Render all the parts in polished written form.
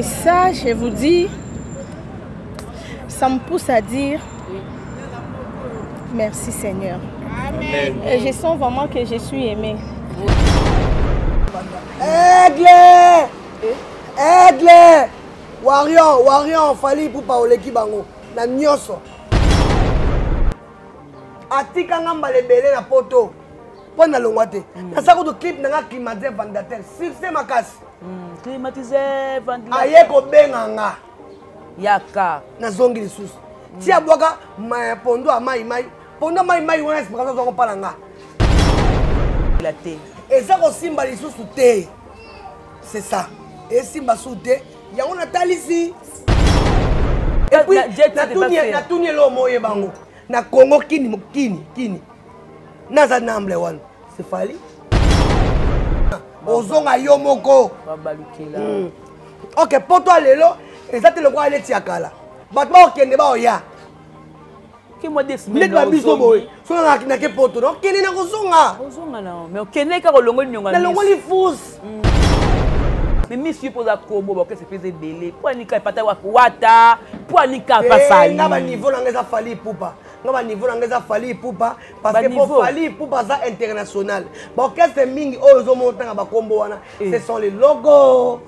Et ça, je vous dis, ça me pousse à dire merci Seigneur. Amen. Et je sens vraiment que je suis aimée. Aigle Aigle Warrior, Warrior, Fally Ipupa oleki bango na nyonso. Atika nga mbala ebele na poto mpo nalongwa te. Nasala kutu clip na nga climatiseur ventilateur succès makasi. Climatiseur ventilateur. Aye kobenga nga. Yaka. Nazongi lisusu. Ti abwaka pondu ya mai mai. Pondu ya mai mai wana explication azwaka mpa na nga. La te. Eza kosimba lisusu te. C'est ça. Esimba su te. Yango natalisi. Et puis, natuni eloko moko oyeba yango. Na Congo kini kini kini. Naza namble wana. C'est Fally. Ozonga yo moko. Babalukela. Ok, poto ya lelo eza te lokola neti ya kala. Bato bakokende baoya. Neti ba biso boye. Soki nake poto, nakokende na kozonga. Ozonga na mais okende kaka olongoli niongo. Nalongoli fus. Mais miss yo poza kombo ba orchestre pese ebele. Po anika epata wa wata, po anika pa Fally. Nga ba niveau na nga eza Fally Ipupa. Nga ba niveau na nga eza Fally Ipupa parce que po Fally Ipupa aza international. Ba orchestre mingi oyo ozomona tanga ba kombo wana, ce sont les logos.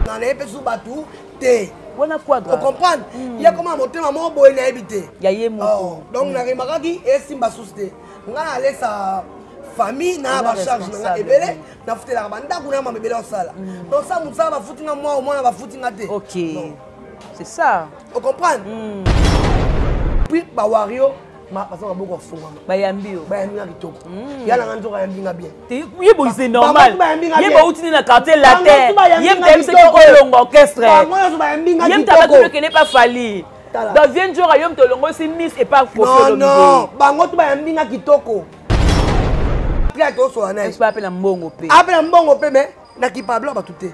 Na nayebi su batu te. Wana quadra. O comprendre? Ya koma motema moko boye nayebi te. Ya ye moko. Donc na remarquaki esimba susu te. Nga na alesa famille na ba charge na nga ebele. Nafutelaka bandako na mama ebele osala. Donc ça mosala bafuti nga mwa omwana bafuti nga te. Ok. C'est ça. O comprendre? Puis ba wario baza maboko afungama. Bayambi yo. Bayambi nga kitoko. Ya na nga nzoka yambi nga bien. Ye boyi c'est normal. Ye bauti na quartier latin. Ye mta yebisa ki olonga orchestre. Bango nyonso bayambi nga kitoko. Ye mta bato kende pa Fally. Donc vient nzoka yo mto olongosi Miss et pas Koffi Olomide. Non non, bango to bayambi nga kitoko. Claire tosola na ye. Est-ce que apela mbongo pe? Apela mbongo pe mais na kipablo bato te.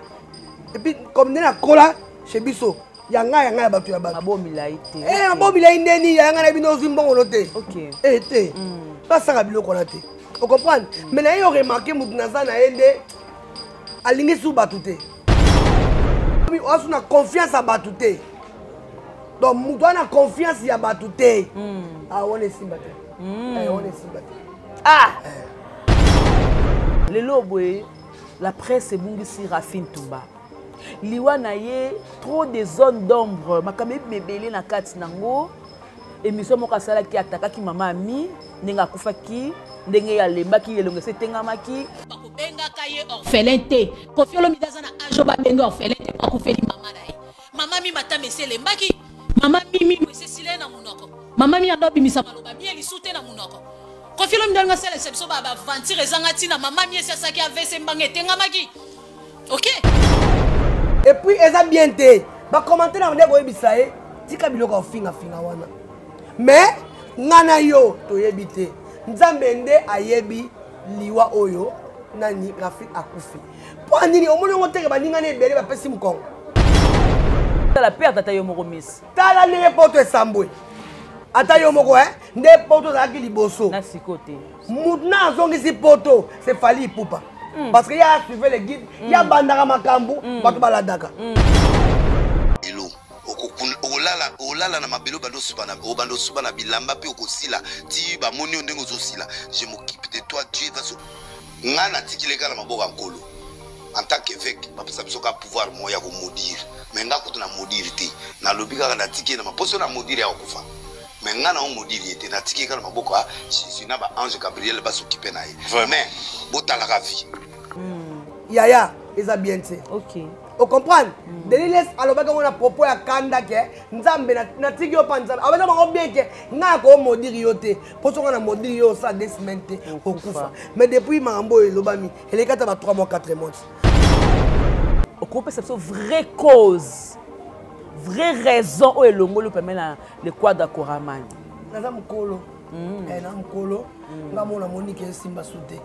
Et puis comme nde nakola chez biso ya ngai ya ngai ya bato ya bato. Mabo milai te. Eh mabo milai ndeni ya ngai na bino ozwi mbongo no te. Ok. Eh te. Basaka biloko na te. O comprendre? Mais na ye o remarquer mutu naza na ye nde alingi su bato te. Oasu na confiance ya bato te. Donc mutu ana confiance ya bato te. Ah wana esimba te. Eh wana esimba te. Ah. Lelo boye la presse ebungisi Raphine Tumba. Liwa na ye trop de zones d'ombre makambo ebele na kati nango. Émission moko asalaki atakaki mama ami ndenge akufaki ndenge alembaki elongo ese etengamaki. Bakobengaka ye orphelin te. Koffi Olomide aza na âge oyo babenga orphelin te po akufeli mama na ye. Mama mi matama esi elembaki. Mama mi minu esi esila ye na monoko. Mama mi ando abimisa maloba mi elisu te na monoko. Koffi Olomide alinga asala exception ba aventure ezanga ntina. Mama mi esi asaki AVC mbanga etengamaki. Ok. Et puis eza bien te. Ba commenter na ndeko oyebisa ye tika biloko ya finga finga wana. Mais nga na yo toyebi te. Nzambe nde ayebi liwa oyo nani Rafi akufi. Po nini omoni yango teke baninga na ebele bapesi mokongo. Tala perte ata yo moko miss. Tala ndenge poto esambwe. Ata yo moko hein nde poto ozalaki liboso. Na siko te. Mutu na azongisi poto c'est Fally Ipupa. Parce que ya suivre le guide, ya bandaka makambu, bato baladaka. Hello. Okolala, olala na mabele obanda osuba na, obanda osuba na bilamba pe okosila ti bamoni yo ndenge ozosila. Je m'occupe de toi, Dieu va se nga natikili kaka na maboko ya Nkolo. En tant qu'évêque, bapesa biso kaka pouvoir moko ya komaudire. Mais nga kutu na maudire te. Nalobi kaka natiki ye na maposo na maudire ya kokufa. Mais nga na maudire ye te, natiki ye kaka na maboko ya Jésus na ba ange Gabriel ba s'occuper na ye. Mais botalaka vie. Yaya, eza bien te. Ok. O comprendre? Denis Lessie alobaki yango na propos ya kanda ke Nzambe natiki yo pa Nzambe. Abeta bango bien ke nga ko maudire yo te. Po soki na maudire yo ça deux semaines te okufa. Mais depuis makambo oyo elobami, eleki ata ba 3 mois 4 mois. Okopesa biso vraie cause, vraie raison oyo elongoli permet na le quadra Koraman. Naza mokolo. Na mokolo. Nga mona Monique esimba su te.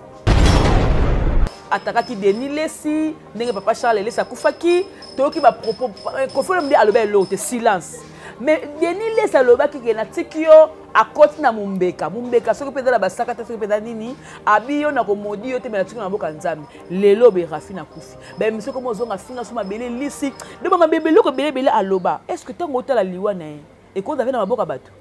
Atakaki Denis Lessie ndenge papa Charles Lessie akufaki, toyoki ba propos Koffi Olomide aloba eloko te, silence. Mais Denis Lessie alobaki ke natiki yo Akoti na mumbeka, mumbeka soki mpe eza na basaka te, soki mpe eza nini, abi yo na komodi yo te, me natiki na mboka Nzambe. Lelo be Rafi na kufi. Ba émission comme ozonga finga so mabele lisi, de ba mabele biloko ebele ebele aloba. Est-ce que tango otala liwa na ye, ekozala na maboka bato?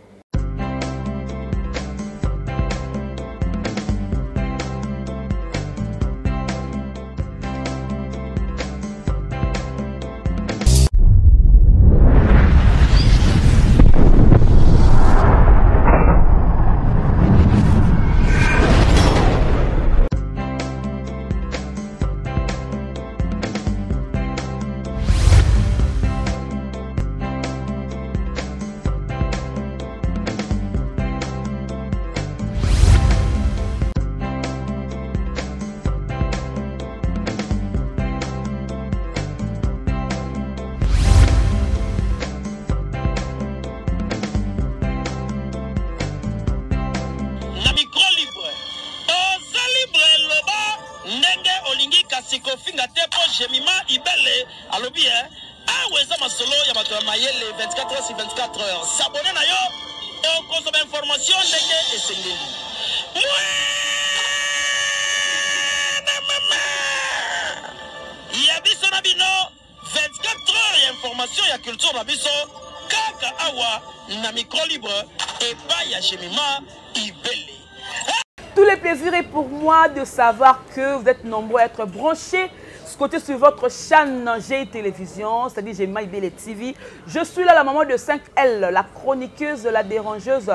Na micro libre oza libre loba ndenge olingi kasi kofinga te po Jemima Ibele alobi eh awa eza masolo ya bato ya mayele 24 heures sur 24 heures s'abonner na yo okozwa ba information ndenge esengeli Mwana mama ya biso na bino 24 heures ya information ya culture na biso kaka awa na micro libre epai ya Jemima Ibele. Tout le plaisir est pour moi de savoir que vous êtes nombreux à être branchés ce côté sur votre chaîne G Télévision, c'est-à-dire Jemima Ibele TV. Je suis là, la maman de 5L, la chroniqueuse, la dérangeuse,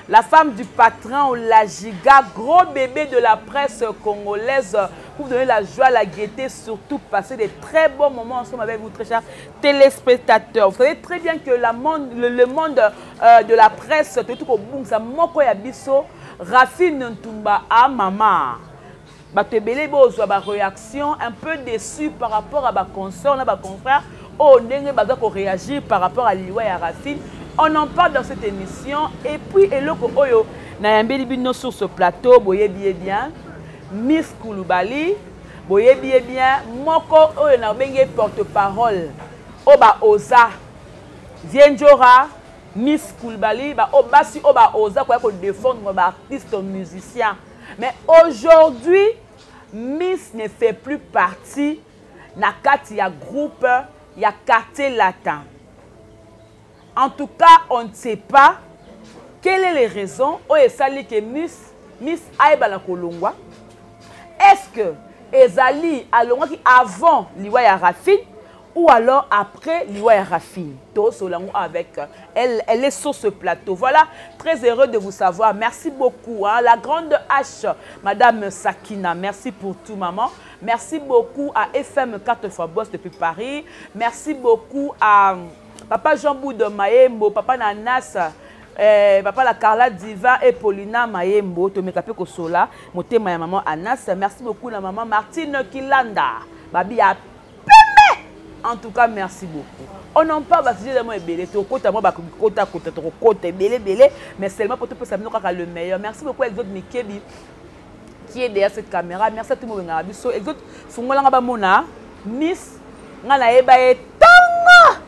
la femme du patron, la giga, gros bébé de la presse congolaise, pour vous donner la joie, la gaieté, surtout passer des très bons moments ensemble avec vous, très chers téléspectateurs. Vous savez très bien que la monde, le monde de la presse, tout au bout, ça moko ya biso, Raphine Ntumba a mama. Bato ebele bozwa ba réaction un peu déçu par rapport à ba consoeurs na ba confrères oyo ndenge baza ko réagir par rapport à liwa ya Raphine. On en parle dans cette émission. Et puis eloko oyo nayambeli bino sur ce plateau, boyebi ye bien Miss Koulibaly, boyebi ye bien moko oyo na benge porte-parole oyo ba oza Vienjora Miss Koulibaly, ba oyo basi oyo ba oza koya ko défendre ba artistes musiciens. Mais aujourd'hui, Miss ne fait plus partie na kati ya groupe ya quartier latin. En tout cas, on ne sait pas quelle est les raisons oyo esali que Miss ayeba na kolongwa. Est-ce que ezali alongwaki avant liwa ya Raphine ou alors après liwa ya Raphine? Tosolango avec elle, elle est sur ce plateau. Voilà, très heureux de vous savoir. Merci beaucoup, hein, la grande H, Madame Sakina. Merci pour tout, maman. Merci beaucoup à FM 4 fois Boss depuis Paris. Merci beaucoup à Papa Jean Boude Maembo, Papa Nanas, Papa la Carla Diva et Paulina Maembo. Tomeka pe kosola, motema ya maman Anas. Merci beaucoup la maman Martine Kilanda. Babi ya pembe. En tout cas, merci beaucoup. On n'en parle pas, c'est vraiment ebele. Tokota, moi, bah, kota, kota, tokota, ebele, ebele. Mais seulement pour tout ça, nous avons le meilleur. Merci beaucoup, Exode Mikebi, qui est derrière cette caméra. Merci à tout le monde. Exode, Fungola, nga ba mona, Miss, nga na yeba ye tanga.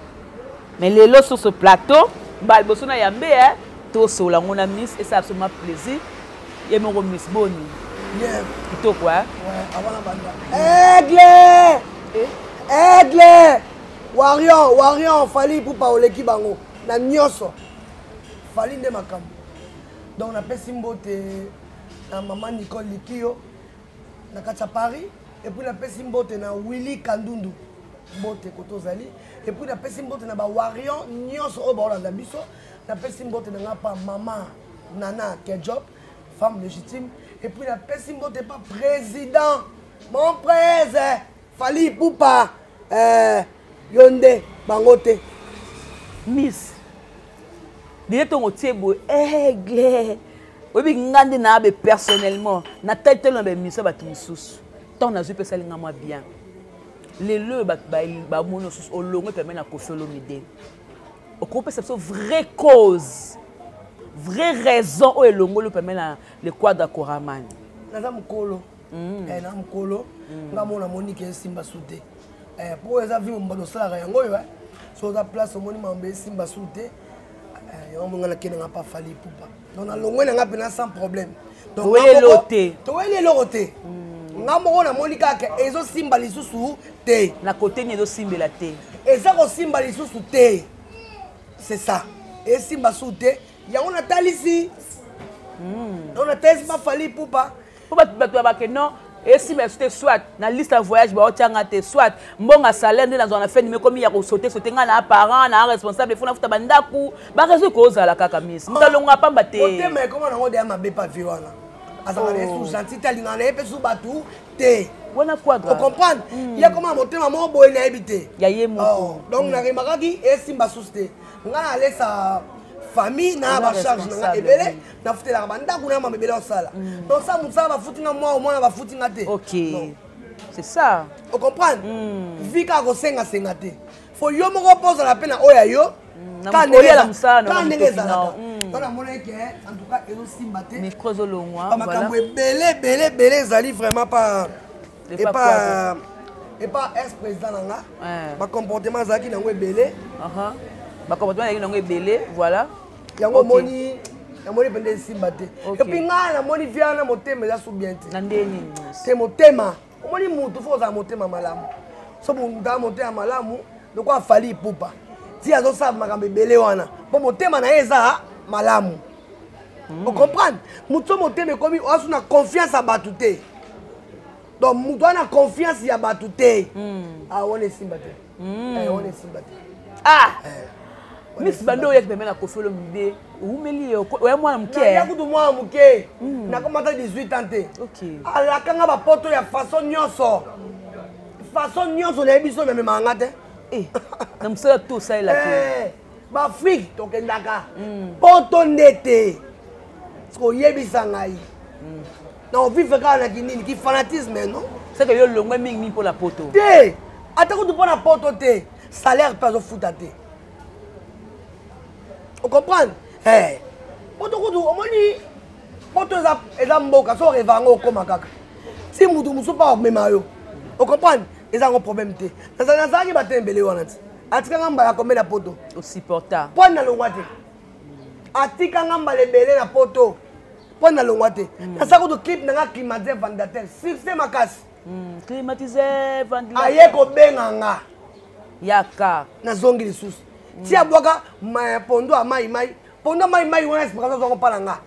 Mais lelo sur ce plateau, ba liboso na yambe, hein, tosola ngona Miss, et ça absolument plaisir. Ye moko Miss Boni. Bien. Kitoko, hein? Ouais, avant la bande. Aigle! Eh? Aigle! Warrior, Warrior, Fally Ipupa oleki bango. Na nyoso. Fally nde makambo. Donc na pesi mbote na maman Nicole Likio na kati ya Paris, et puis na pesi mbote na Willy Kandundu. Mbote koto zali, et puis na pesi mbote na ba Warrior nyoso oyo baolanda biso. Na pesi mbote na nga pa maman Nana Kedjop, femme légitime, et puis na pesi mbote pa président, mon président Fally Ipupa, yonde bangote. Miss déjà tongo tie boye aigle. Oyebi nga nde na abe personnellement na tali telo na ba émission bato mosusu. Tant nazwi mpe esali nga mwa bien. Lelo oyo bato bamoni mosusu olongwe pembeni na Koffi Olomide. Okopesa biso vraie cause, vraie raison oyo elongoli pembeni na le quadra Koraman. Naza mokolo. Na mokolo. Nga mona Monique esimba su te. Po eza vie mobali osalaka yango oyo, eh. So oza place omoni mambo esimba su te. Yango monga nakende nga pa Fally Ipupa. Donc nalongwe na nga mpena sans problème. Toweli eloko te. Toweli eloko te. Nga moko namoni kaka ezosimba lisusu te. Na kote nini ezosimbela te? Eza kosimba lisusu te. C'est ça. Esimba su te. Yango natalisi. Yango natalisi ba Fally Ipupa. Po bato ya bake non esimba lisusu te, soit na liste ya voyage baotianga te, soit mbongo ya salaire nde nazwa na fin nime ekomi ya kosote sote. Ngai na parent na responsable, fo nafuta bandako, bareseau ekozala kaka miss moto alonga pamba te. Motema ekoma nango deya mabe pa vie wana. Azalaka na ye su gentil te, alingaka na ye mpe su bato te. Wana quadra. Ocomprendre, ye akoma na motema moko boye, nayebi te. Ya ye moko. Donc naremarkaki esimba susu te. Ngai nalesa famille na bacharge na ngai ebele, nafutelaka bandako na mama ebele osala. Donc sa mosala bafuti nga mwa omwana, bafuti nga te. Ok, c'est ça. Ocomprendre, vi kaka kosengasenga te, fo yo moko mpo ozala mpe na oyo ya yo. Ka ndenge ezalaka to namona ke en tout cas ezosimba te. Micro ezolongwa. Makambo ebele ebele ebele ezali vraiment pa epa ex président na nga, bacomportement azalaki nango ebele. Bacomportement azalaki nango ebele, voilà. Yango omoni, namoni mpenza esimba te. Et puis ngai namoni via na motema eza su bien te. Na nde nini? Te, motema, omoni, mutu fo ozala motema malamu. So motu aza motema malamu lokola Fally Ipupa, ti azosala makambo ebele wana mpo motema na ye eza malamu. Ocomprendre, motu so motema ekomi oasu na confiance ya bato te. Donc motu aza na confiance ya bato te, ah, wana esimba te. Wana esimba te. Ah, miss, bando oyaki pembe na Koffi Olomide, owumeli ye, oya mwana moke. Ya kutu mwana moke, nakomata 18 ans te. Alakanga bapoto ya façon nyonso, façon nyonso nayebi so mememaka nga te. Na mosala to osalelaki? Baafrike tokendaka, poto nde te. Koyebisa ngai na ovivre kaka na kinini kifanatisme, non. Seke yo longwe mingimingi mpo na poto? Te, ata kutu mpo na poto te, salaire mpe azofuta te. Ocomprendre, hey. Poto kutu omoni, poto eza mboka so oreva yango okóma kaka si mutu mosusu mpa omema yo. Ocomprendre, eza yango problème te. Nazalaki bato ebele wana ti atikanga mbala kombe na poto. Osupporta? Mpo nalongwa te. Atikanga mbala ebele na poto mpo nalongwa te. Nasala kutu clip nanga climatiseur ventilateur, succès makasi. Climatiseur ventilateur. Aye kobenga nga. Yaka. Nazongi lisusu ti abwaka pondo ya mai mai, pondo ya mai mai wana explication azwaka mpa na nga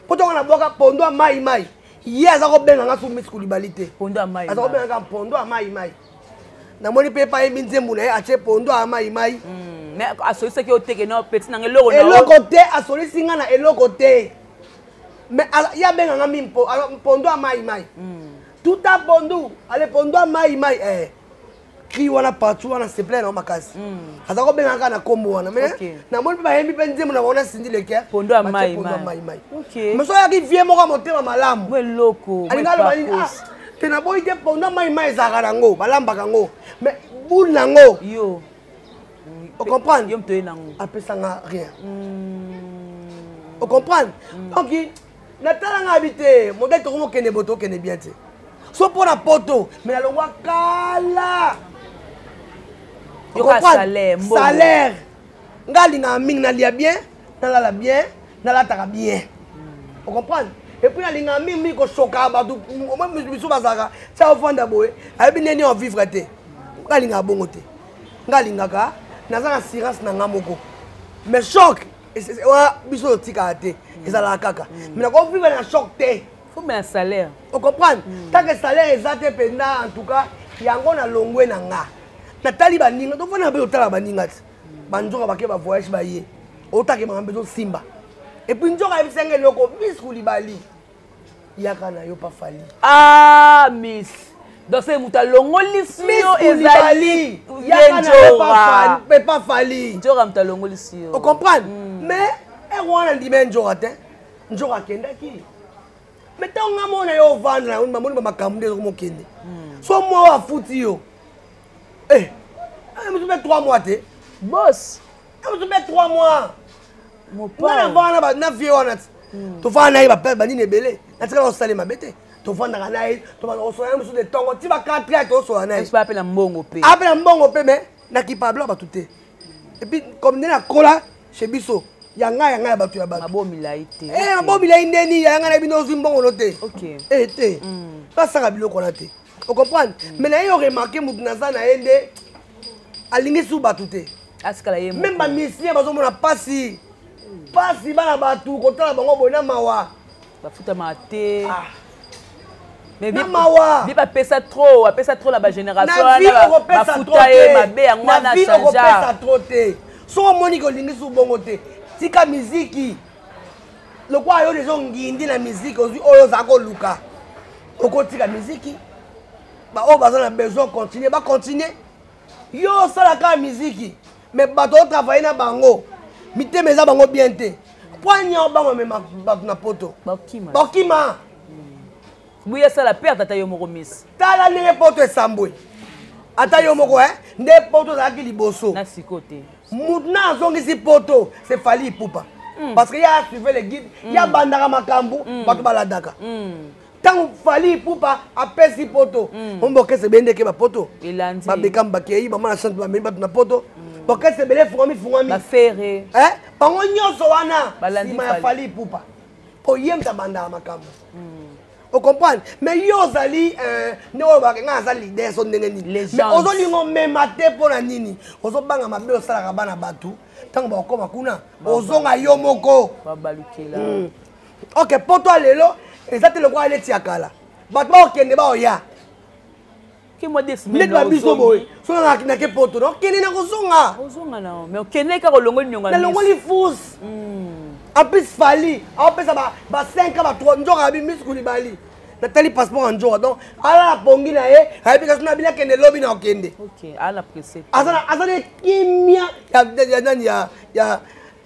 po ntongo nabwaka pondo ya mai mai, ye aza kobenga nga su Miss Kulibali te. Pondo ya mai. Aza kobenga kaka pondo ya mai mai. Namoni mpe epa ayembi nzembo na ye, atie pondo ya mai mai. Mais asolisaki yo teke no petit nanga eloko? Eloko te, asolisi nga na eloko te. Mais ye abenga nga mi pondo ya mai mai, tuta pondu ale pondo ya mai mai, eh. Cri wana partout wana seple na makasi, aza kobenga kaka na nkombo wana. Mais namoni mpe bayembi mpe nzembo na bango na Cindy Le Cœur. Pondo ya mai. Pondo ya mai mai. Mais so ayaki vie moko ya motema malamu. Eloko. Alingi aloba nini? Ah te, naboyi te, pondo ya mai mai ezalaka nango, balambaka yango, mais boule nango. Yo. Ocomprendre? Yo moto oye nango. Apesanga rien. Ocomprendre, donc natalanga abi te modele tokomokende boye, tokende bien te so mpo na poto. Mais nalongwa kala. Salaire nga alingaka mingi, nalia bien, nalala bien, nalataka bien. Ocomprendre, et puis nalingaka mingi mingi kosoka bato. Omoi biso bazalaka tia ofanda boye, ayebi ndeni ovivre te. Nga alingaka bongo te. Nga alingaka naza na assurance na nga moko, mais choc wana biso totikaka te, ezalaka kaka. Mais nakovivre na choc te. Faut mais salaire. Ocomprendre, tant que salaire eza te mpenza, en tout cas yango nalongwe na nga. Natali baninga, tofanda mpe totala baninga ti banzoka bake bavoyage, baye otake makambo ezosimba. Et puis nzoka ayebisanga eloko: Miss Kulibali, yaka na yo pa Fally. Ah miss, donc c'est moto alongolisi yo ezali? Yaka na yo pa Fally. Nzoka moto alongolisi yo. Ocomprendre, mais ere wana ndima nzoka te. Nzoka akendaki, mais ntango nga mona yo ovanda, namoni bamakambo nde ezokomokende. So mwa oyo afuti yo mosu mpe 3 mois te. Boss. Mosu mpe 3 mois nga navanda na vie wana ti tovanda na ye bape banini ebele, natikala kosala mabe te. Tovandaka na ye, tobanda kosola na mosu de ntongo ti ba 4 heures, tosola na ye. Ape na mbongo mpe. Ape na mbongo mpe, mais nakipa biloko bato te. Et puis comme nde nakola chez biso. Ya ngai, ya ngai, ya bato, ya bato. Mabomilai te. Eh, mabomilai ndeni ya ngai na bino ozwi mbongo no te. Eh te, basaka biloko wana te, ocomprendre? Mais na ye oremarke motu naza na ye nde alingi su bato te. Asikala ye. Meme bamisien bazomona pasi pasi, bana bato kotala bango boye na mawa. Bafutamaka te. Ah. Na mawa. Bi bapesa trop, apesa trop na bagénération. Na vie okopesa trop bafuta ye te. Mabe yango Na wana. vie okopesa Changea. trop te. Soki omoni ke olingi su bongo te, tika miziki. Lokola yo deja ongindi na miziki, ozwi oyo ozala koluka, okotika miziki. Baoyo baza na besoin continue, bacontinue. Yo osala kaka miziki, mais bato otravaille na bango, mitema eza bango bien te. Po ani bango amema bato na poto. Bakima. Bakima. Buya asala perte ata yo moko, miss. Tala ndenge poto esambwe. Ata yo moko, eh, nde poto ozalaki liboso. Na siko te. Mutu na azongisi poto, c'est Fally Ipupa, parce que ye asuive le guide, ye abandaka makambo, bato balandaka. Ntango Fally Ipupa apesi poto, ombokese ebendeke bapoto. Elandi. Babekamu bakei, bama na chante, bamemi bato na poto, bokese ebele efungwami fungwami. Bafere. Eh, bango nyonso wana Balandi nsima ya Fally. Fally Ipupa, po ye moto abandaka makambo, ocomprendre? Mais yo ozali ndenge olobaka, ngai aza leader, so ndenge nini? Mais Légende. ozolinga omema te. Mpo na nini ozobanga mabe osalaka bana bato? Ntango bakokoma kuna, ozonga yo moko. Babalukela. Ok, poto ya lelo eza te lokola neti ya kala. Bato bakokende, baoya. Ke mwa 2 semaines. Neti babiso boye, so nake poto, nakokende, nakozonga. Ozonga na, mais okende kaka olongoli niongo. Nalongoli force. En plus Fally aopesa ba 5 ans, ba 3. Nzoka abi Miss Kulibali, natali passeport ya nzoka, donc ala na pongi na ye, ayebi kasi na bino akende lobi na okende. Ok, ala pressé. Aza na kimia ya nani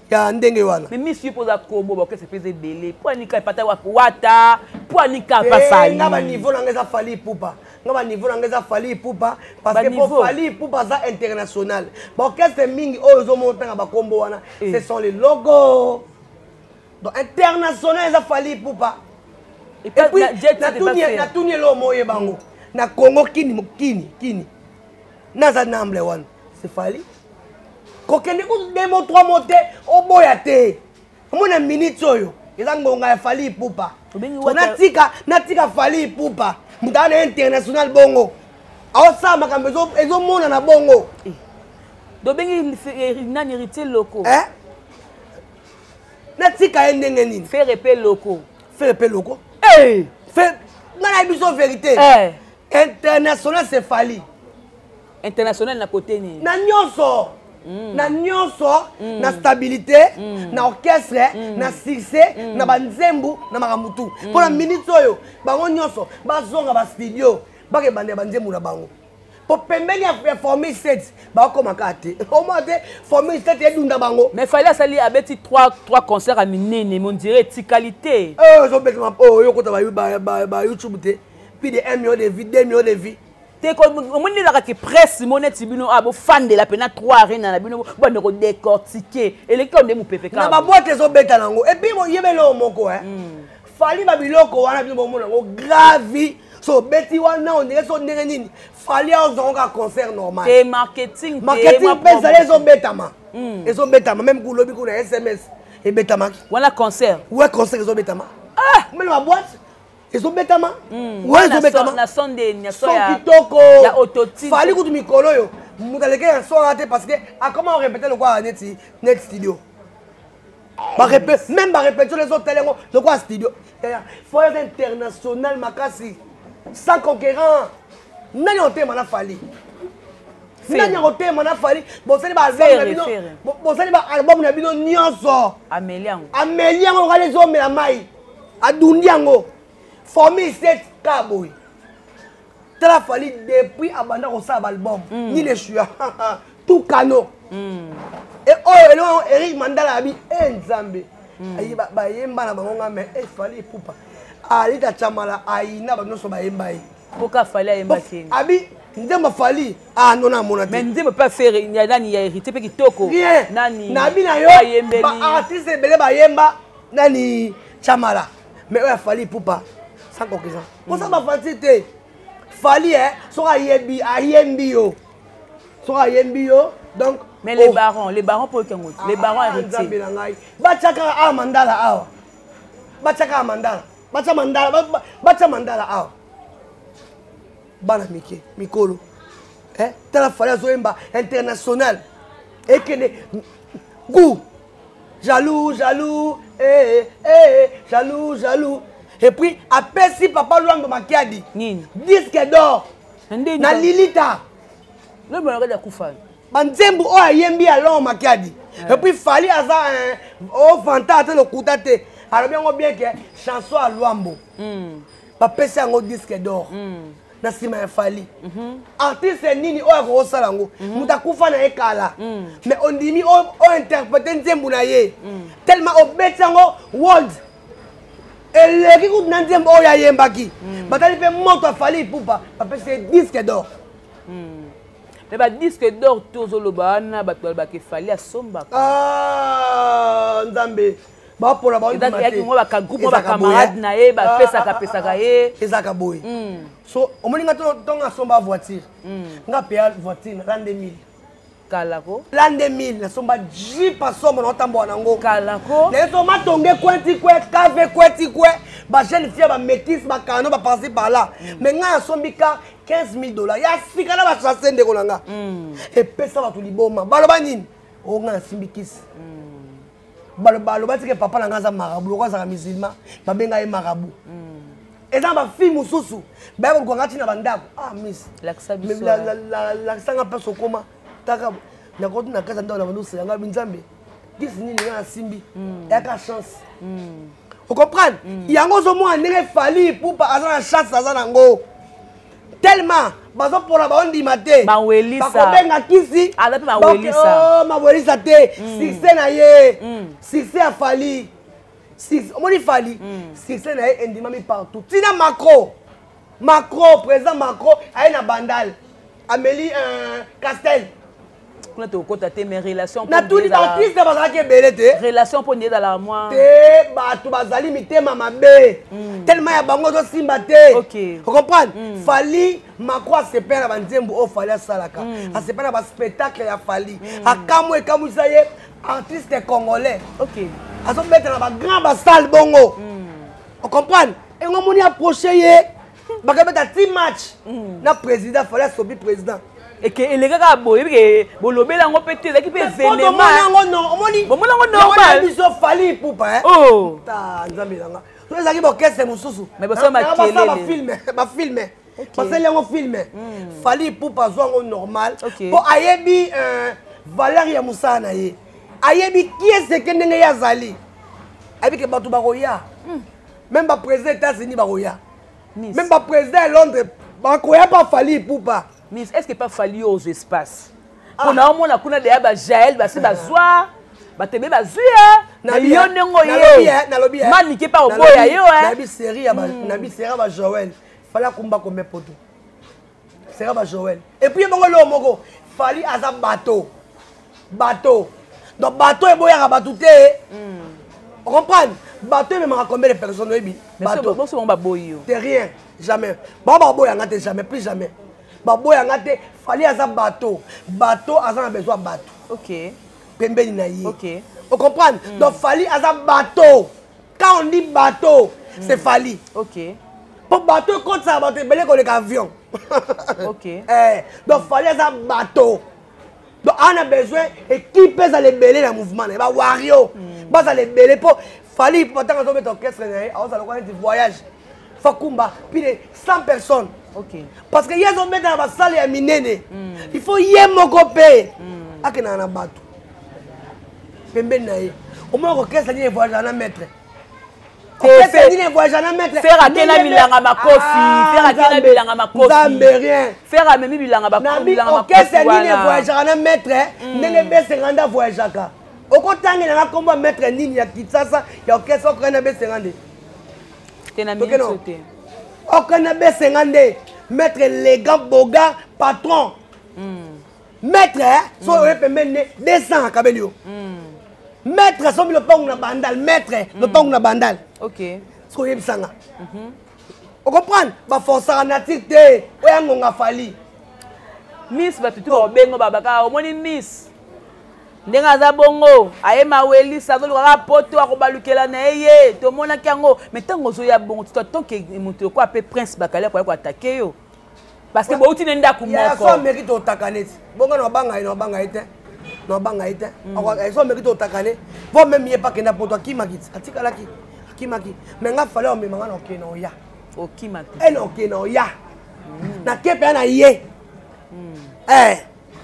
ya ndenge wana. Mais miss, yo mpo oza kobo, baokese mpe eza ebele. Mpo anika epata wata, mpo anika pa Fally? Nga baniveau na nga eza Fally Ipupa. Nga baniveau na nga eza Fally Ipupa, parce que po Baniveau. Fally Ipupa aza international. Baorchestre mingi oyo ozomona ntanga bakombo wana, ce sont les logos. Donc international eza Fally Ipupa. Et Et puis na jet set epa Ferre. Natuni eloko moko, oyeba yango na Congo, kini kini kini naza namble wana, c'est Fally. Kokende kutu deux mots, trois mots te, oboya te. Omona minute oyo eza ngonga ya Fally Ipupa. Obengi So natika, natika Fally Ipupa, moto aza na international bongo, aosala makambo ezomonana bongo. Dobengi nani, Héritier loko? Eh? Natika ye ndenge nini? Ferre mpe loko. Ferre mpe loko. Hey! Ferre, nga nayebi biso vérité. Eh. International, c'est Fally. International na kote nini? Na nyonso, na nyonso, na stabilité, na orchestre, na succès, na banzembu, na makambo tu. Mpo na minute oyo, bango nyonso bazonga bastudio, bakebanda ya banzembu na bango, po pembeni ya formule 7 bakoma kaka te. Omona te formule 7 edunda bango. Mais Fally asali, abeti 3 concert ya minene, mais on dirait etikali te. Oyo ezobetama, oyo okota ba YouTube te, plus de 1 million de vues, 2 millions de vues. Te, omoni elaka ke presse mo neti bino a bofandela mpena 3 arena na bino, bande kodécortiquer, eleki kaka nde mopepe. Na baboîte ezobeta nango. Et puis boyebeli oyo moko, Fally, babiloko wana bino bomona yango grave. So obeti wana, ondenge so ndenge nini, Fally azongo kaka concert normal. Te, marketing te. Marketing mwa mpe ezali. promotion. Ezobetama, ezobetama. Même kulobi kuna SMS ebetamaki. Wana concert. Ouais, concert ezobetama meme na baboîte, ezobetama we. Wana Ezobetama. Na son de na son son ya kitoko. Ya autotune. Fally kutu mikolo oyo moto aleki na son wana te, parce que akoma orépété lokola neti studio. Même barépétition ezotala yango lokola studio. Fo eza international makasi, sans concurrent. Nani otema na Fally? Nani akotema na Fally? Bosali baalbum na bino. Ferre. Bosali baalbum na bino nyonso. Ameli yango. Ameli yango kala, ezomela mai, adundi yango formule 7 ka boye. Tala Fally, depuis abanda kosala baalbum, nini eshuya tout kano e oyo eloko. Eric Mandala abi e Nzambe, bayemba na bango nga, mais e Fally Ipupa alita Chamala ayina bato nyonso bayemba ye. Mpoka Fally ayembaki. Abi nzembo Fally ano na amona te. Mais nzembo mpe affaire ya nani, ya Héritier mpe kitoko. Rien. Nani nabi na yo. Ayembeli. Baartiste ebele bayemba nani, Chamala, mais oyo aFally Ipupa sans concurrent. Kosa bafanti te. Fally, soki ayebi, ayembi yo, soki ayembi yo, donc Mais les oh. barons, les barons pour yoka yango, les barons ah, héritier. Nzambe na ngai, batya kaka awa mandala awa, batya kaka mandala, batya mandala, batya mandala awa. Bana mike, mikolo. Eh, tala Fally azoyemba international. Ekende goût. Jaloux, jaloux, eh, eh, eh, jaloux, jaloux. Et puis, apesi papa Luambo Makiadi. Nini? Disque d'or. Na Lilita. Luambo Makiadi akufa. Banzembo oyo ayembi ya Luambo Makiadi. Et puis, Fally aza ovanta ate lokuta te. Alobi yango bien que chanson ya Luambo. Bapesi yango disque d'or. Na nsima ya Fally. Artiste nini oyo akokosala yango? Moto akufa na ye kala. Mais ondimi ointerprete nzembo na ye. Tellement obeti yango world. Eleki kutu na nzembo oyo ayembaki. Batali mpe moto ya Fally Ipupa, bapesi ye disque d'or. Mais ba disque d'or tozoloba wana bato balobaka Fally asombaka. Ah, Nzambe. Bapola bagroupe bacamarade na ye bapesaka pesaka ye. Ezalaka boye. So omoni nga ntongo asomba voiture, nga peya voiture na l'an 2000. Kalako. L'an 2000 nasomba jeep asomba na otambola nango. Kalako. Naye so matonge kwenti kwe kave kwenti kwe ba jeune fille ba métis ba kano ba par-ci par-là. Mais nga asombi ka 15 000 dollars ya sika na bachasse ndeko na nga. Epesa bato liboma. Baloba nini? O nga nasimbi kisi. Baloba tike papa na nga aza marabout, lokola azalaka musulman, babenga ye marabout. Eza na bafille mosusu baya koluka nga ntina bandako. Ah miss, lakisa nga mpasi okoma taka nakoti na kati ya ndako na bando osela nga binzambe kisi nini nga nasimbi eyaka chance. Ocomprendre yango ozomona ndenge Fally Ipupa aza na chance, aza nango tellement bazopola baondima te, bakobenga kisi mawelisa te. Succès na ye, succès ya Fally, omoni Fally, succès na ye endimami partout. Tina Macron, Macron, président Macron aye na Bandal, ameli Castel. Kuna tokokota te, mais relation natuni baartiste bazalaki ebele te. Relation mpo nde ezala mwa te, bato bazali mitema mabe tellement ya bango ozosimba te. Ocomprendre, Fally, Macron asepela na banzembo oyo Fally asalaka, asepela na baspectacle ya Fally, akamwe ekamwisa ye artiste congolais azobeta na bagrand basale bongo. Ocomprendre, engo moni approche ye, bakabeta ti match na président Fally, asobi président. Eke elekaka boye ke bolobela yango mpe te, ezalaki mpe événement yango non, omoni bomona yango normal. Biso Fally Ipupa, ta Nzambe nanga, so ezalaki bokese mosusu. Mais bosala makelele. Bafilme, basali yango filme. Fally Ipupa azwa yango normal mpo ayebi valeur ya mosala na ye, ayebi kieseke ndenge ye azali, ayebi ke bato bakoya, même baprésident États-Unis bakoya, même baprésident ya Londres bakoya mpa Fally Ipupa. Miss, est-ce que pas Fally aux espaces mpona omona kuna deya bajael basi bazwa bato ebe bazwi na yo ndenge oye manike mpa oboya yo? Nayebi série ya bajoel, Fally akumba combien poto série bajoel. Et puis ebongo eloko moko, Fally aza bateau, bateau, donc bateau eboyaka bato te. Ocomprendre, bateau ememaka combien de personnes? Oyebi bateau baboyi yo te, rien, jamais bango baboyanga te, jamais, plus jamais baboyanga te. Fally aza bateau, bateau aza na besoin bato pembeni na ye. Ocomprendre, donc Fally aza bateau. Quand on dit bateau, c'est Fally. Po bateau ekotisaka bato ebele koleka avion. Donc Fally aza bateau, donc ana besoin équipe ezala ebele na mouvement na ye, bawario bazala ebele, mpo Fally ntango azobeta orchestre na ye, aozala lokola neti voyage, fakumba plus de 100 personnes. Parce que ye azobeta na basale ya minene, il faut ye moko mpe akendaka na bato pembeni na ye. Omona orchestre nini evoyage na maître? Orchestre nini evoyage na maître? Ferre akenda bilanga makofi, Ferre akenda bilanga makofi. Nzambe, rien. Ferre amemi bilanga. Orchestre nini evoyageaka na maître ndenge besenga nde avoyageaka? Okotangelanga nkombo ya maître nini ya Kinshasa ya orchestre okokani na besenga nde? Te, na minso te. Okokani na besenga nde maître élégant boga patron maître so oye pembeni ne 200 akabeli yo. Maître asombi lopango na Bandal, maître lopango na Bandal. Soki oyebisanga, ocomprendre, baforçaka nature te, oya ngonga Fally. Miss, bato tu bakobengo babaka, omoni miss. Ndenge aza bongo aye mawelisa azoluka kaka poto akobalukela na ye ye tomonaki yango. Mais ntango ozoya bongo totonke moto lokola mpe Prince Bakali akoya koatake yo parce que bouti na ndako moko. So ameki totaka neti bongo na obanga ye, na obanga ye te, na obanga ye te. So ameki totaka ne po meme ye pa akenda poto, akimaki, atikalaki, akimaki. Mais nga Fally omema nga na okende na oya. Okima te. E na okende na oya, nake mpenza na ye,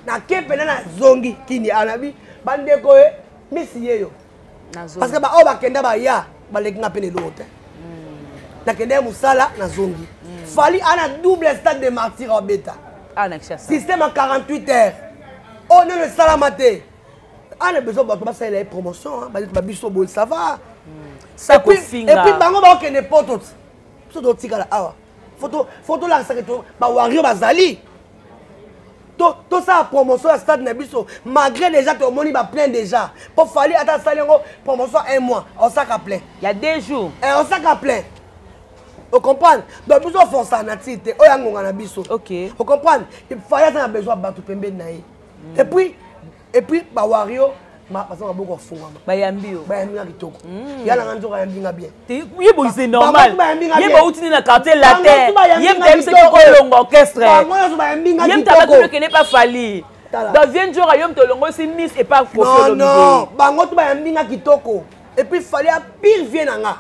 nake mpenza, nazongi kini anabi bandeko ye misi ye yo, parce que baoyo bakenda baya baleki nga mpe na eloko te. Nakende ye mosala, nazongi. Fally ana double Stade de Martyr abeta système ya 48 heures oyo nano esalama te. Ana besoin bato basalela ye promotion, babiso boye, ça va. Et puis bango bakokende poto, biso totikala awa. Fo tolakisaka bawario bazali, tosala promotion ya stade na biso, malgré déjà tomoni baplein déjà, mpo Fally ata asali yango promotion un mois, osaka plein. Ya 2 jours. Osaka plein, ocomprendre? Donc biso oforsa na ti te oyo angonga na biso, ocomprendre? Fally aza na besoin ya bato pembeni na ye. Et puis bawario baza maboko afungwama. Bayambi yo. Bayambi nga kitoko. Ya nanga nzoka ayambi nga bien. Ye boyi, c'est normal, ye bauti nde na Quartier Latin, ye moto ayebisaki kolonga orchestre. Bango nyonso bayambi nga Ye moto kitoko. abaki okende pa Fally. Donc vie nzoka yo moto olongosi miss epa Koffi. Non, non, bango to bayambi nga kitoko. Et puis Fally a pire vie na nga.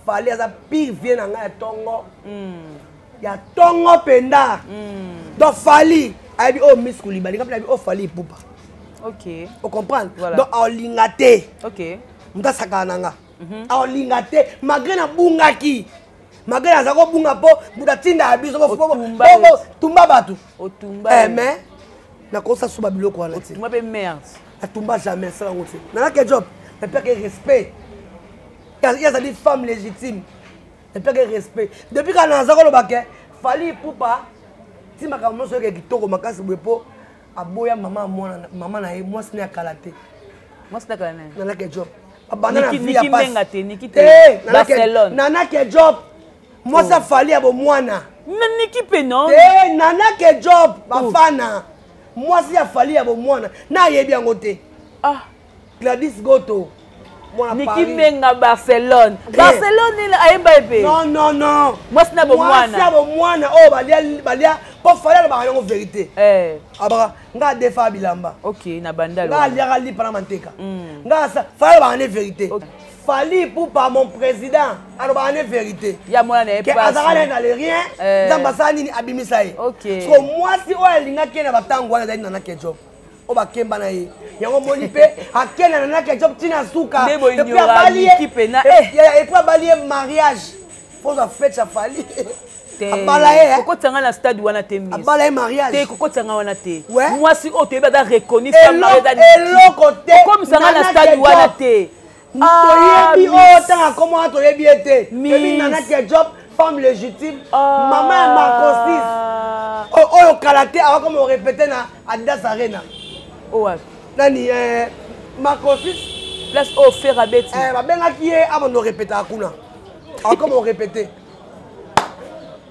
Fally aza pire vie na nga ya ntongo, ya ntongo mpenza. Donc Fally ayebi oyo miss Kulibali, nga mpe nayebi oyo Fally Ipupa. Ocomprendre? Voilà. Donc aolinga te moto asakana na nga, aolinga te malgré nabungaki, malgré naza kobunga mpo moto atinda ya biso Otumba. Tumba bato. Otumba. Mais nakosa so babiloko wana te. Otumba mpe merde. Atumba jamais, asala yango te. Nanake job napeke respect, ye azali femme légitime, napeke respect. Depuis kaka naza koloba ke Fally Ipupa ti makambo nyonso yoke kitoko makasi boye, mpo aboya mama ya mwana, mama na ye, mwasi ne ya kala te. Mwasi na kala nani? Nanake job babanda na Niki- vie ya Niki pasi. Mbenga te, Niki te. Te, Barcelone. Nanake job, mwasi a Fally ya bomwana. Na Niki mpe non. Te, Nanake job bafana, mwasi ya Fally ya bomwana, na ayebi yango te. Ah. Gladys Goto, mwana Niki Paris. Menga Barcelone. Eh. Barcelone ayemba ye mpe. Non, non, non. Mwasi na Mwasi bomwana. ya bomwana oyo balia, balia mpo Fally alobaka yango vérité. Abaka nga adefa bilamba. Ok, na bandalo. Nga aliaka lipa na manteka. Nga Fally alobaka ne vérité. Fally Ipupa, mon président, alobaka ne vérité. Ya mwana na ye. Ke azalaka naye na le rien. Nzambe asala nini? Abimisa ye. So mwasi oyo alingaki ye na batango wana ezali Nana Kejob oyo bakemba na ye. Yango moni mpe akenda na Nana Kejob ntina suka. Nde boignorer Et puis abali ye- Niki mpe na- eh. Et puis abali ye mariage fozwa fete ya Fally. Te. Abala ye, eh. Kokotanga na stade wana te, miss. Abala ye mariage. Te, kokotanga wana te. Ouais. Mwasi oyo toyebi aza reconnu. Eloko te. Okomisanga na Nana stade Kejob. wana te. Ah, Toyebi miss. oyo ntango akoma wana, toyebi ye te. Miss. Toyebi Nana Kejob, femme légitime, Ah. mama ya Marco 6 oyo kala te awakoma orépété na Adidas Arena. Oyo wapi? Nani? Marco 6. Place oyo Ferre abeti. Babengaki ye abanda orépétaka kuna, akoma orépété.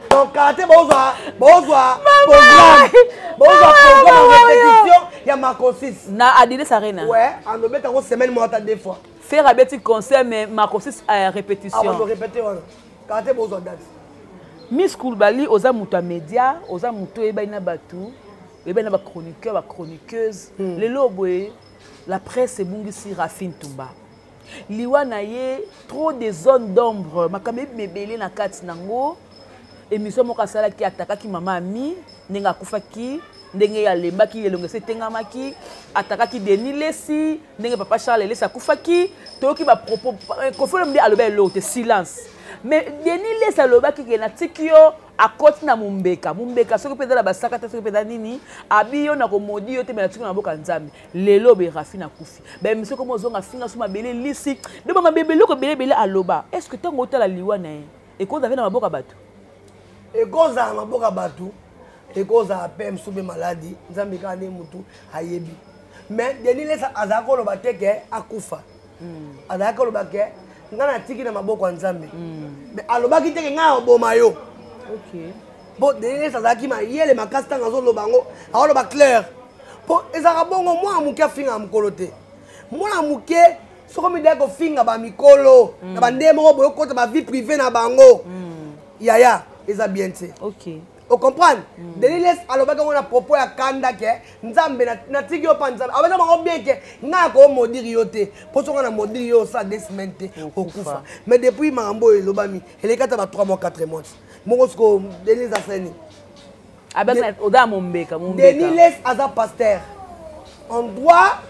Donc kala te bozwa programme, bozwa programme ya répétition ya Marco 6. Na Adidas Arena. Ouais, andobeta yango semaine moko ata deux fois. Ferre abeti concert, mais Marco 6 répétition. Abando répété wana, kala te bozwa date. Miss Kulbali, oza moto ya média, oza moto oyebani na bato, oyebani na bachroniqueur, bachroniqueuse. Lelo boye la presse ebungisi Rafine Tumba. Liwa na ye, trop de zone d'ombre, makambo ebima ebele na kati nango. Émission moko asalaki, atakaki mama Ami ndenge akufaki, ndenge alembaki elongo esi etengamaki. Atakaki Denis Lesi ndenge papa Charles Elesi akufaki. Toyoki bapropos. Koffi Olomide alobi eloko te, silence. Mais Denis Lesi alobaki ke natiki yo, akoti na mombeka, mombeka soki mpe eza na basaka te, soki mpe eza nini, abi yo na komodi yo te, me natiki yo na mboka Nzambe. Lelo be Rafine akufi, baémission komo ozonga finga so mabele lisi nde bamabe eloko ebele ebele aloba. Est ce que ntango otala liwa na ye, ekozala mpe na maboko ya bato? Ekozala na maboko ya bato, ekozala mpe mosusu mpe maladi. Nzambe kaka nde motu ayebi. Mais Denis Lesa azalaki koloba te ke akufa, azalaki koloba ke ngai natiki na maboko ya Nzambe, mais alobaki te ke ngai aboma yo. Mpo Denis Lesa azalaki mayele makasi. Ntango azoloba yango, aoloba clair. Mpo ezalaka bongo, mwana moke afingaka mokolo te. Mwana moke soko midaya kofinga bamikolo na bandenge moko boye, okota bavie privé na bango, yaya, eza bien te. Ocomprendre? Denis Lessie alobaki yango na propos ya kanda ke Nzambe natiki yo mpa Nzambe abeza bango bien ke ngai akomaudire yo te, mpo soki na maudire yo, osala 2 semaines te, okufa. Mais depuis makambo oyo elobami, eleki ata ba 3 mois, 4 mois moko. Siko Denis asani Oza mombeka. Denis Lessie aza pasteur, on doit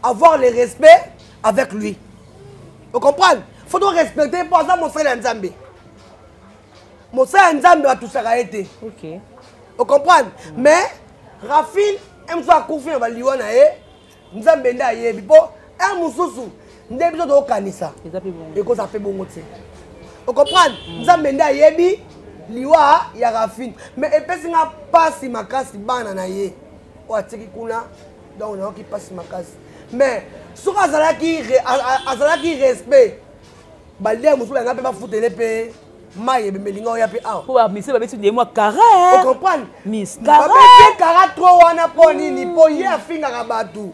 avoir le respect avec lui, vous comprendre? Faut to respecter mpo aza mosali ya Nzambe. Mosali ya Nzambe batusaka ye te, ocomprendre? Mais Raphine mosusu akufi na baliwa na ye, Nzambe nde ayebi, mpo un mosusu nde biso tokokanisa ekozala mpe bongo te, ocomprendre? Nzambe nde ayebi liwa ya Raphine, mais epesi nga mpasi makasi, bana na ye oyo atiki kuna. Donc nayoki mpasi makasi, mais soki azalaki respect, balia mosusu banga mpe bafutele mpe mai ebemelinga oya mpe awa. Po bamise babeti nde mwa kara. Ocomprendre? Miss kara. Babeti kara trop wana mpo nini? Mpo ye afingaka bato.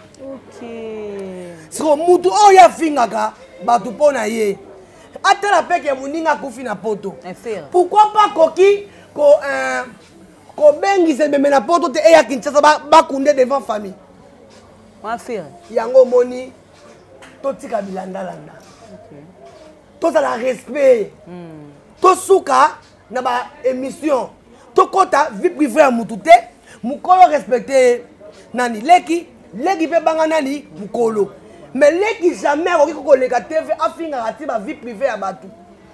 Siko mutu oyo afingaka bato mpo na ye atala peke moninga akufi na poto, pourquoi pas koki ko kobengisa ebembe na poto te, eya Kinshasa, bakunde devant famille? Yango omoni, totika bilandalanda, tozala respect, tosuka na baémission, tokɔta vie privée ya mutu te. Mokolo respecte ye nani, leki, leki mpe banga nani, mokolo. Mais leki jamais akoki koleka TV, afingaka ti bavie privée ya bato.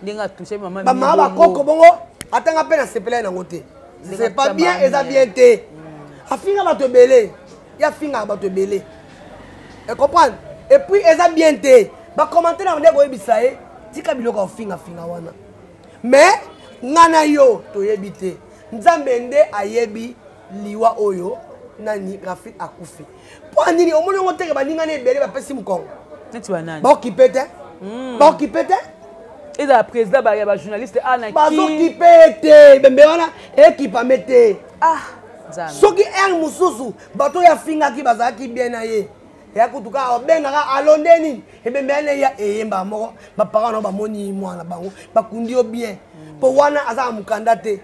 Ndenge atouche mama. Bamama bakoko bongo, atanga mpe nasepela ye nango te. C'est pas bien, eza bien te. Afinga bato ebele, ye afingaka bato ebele, ecomprendre? Et puis eza bien te. Bacommentaire na nde koyebisa ye tika biloko ya kofingafinga wana. Mais nga na yo toyebi te, Nzambe nde ayebi liwa oyo nani Raphine akufi mpo nini. Omoni yango teke baningani ebele bapesi mokongo. Neti banani? Baokipe te, baokipe te. Ezala président ya bajournaliste ana. Bazokipe te, bembe wana ekipame te. Soki heure mosusu bato oyo afingaki bazalaki bien na ye, ya kutuka abengaka alonde nini, ebembe wana eya eyemba moko, baparent nao bamoni mwana bango bakundi yo bien, mpo wana aza na mokanda te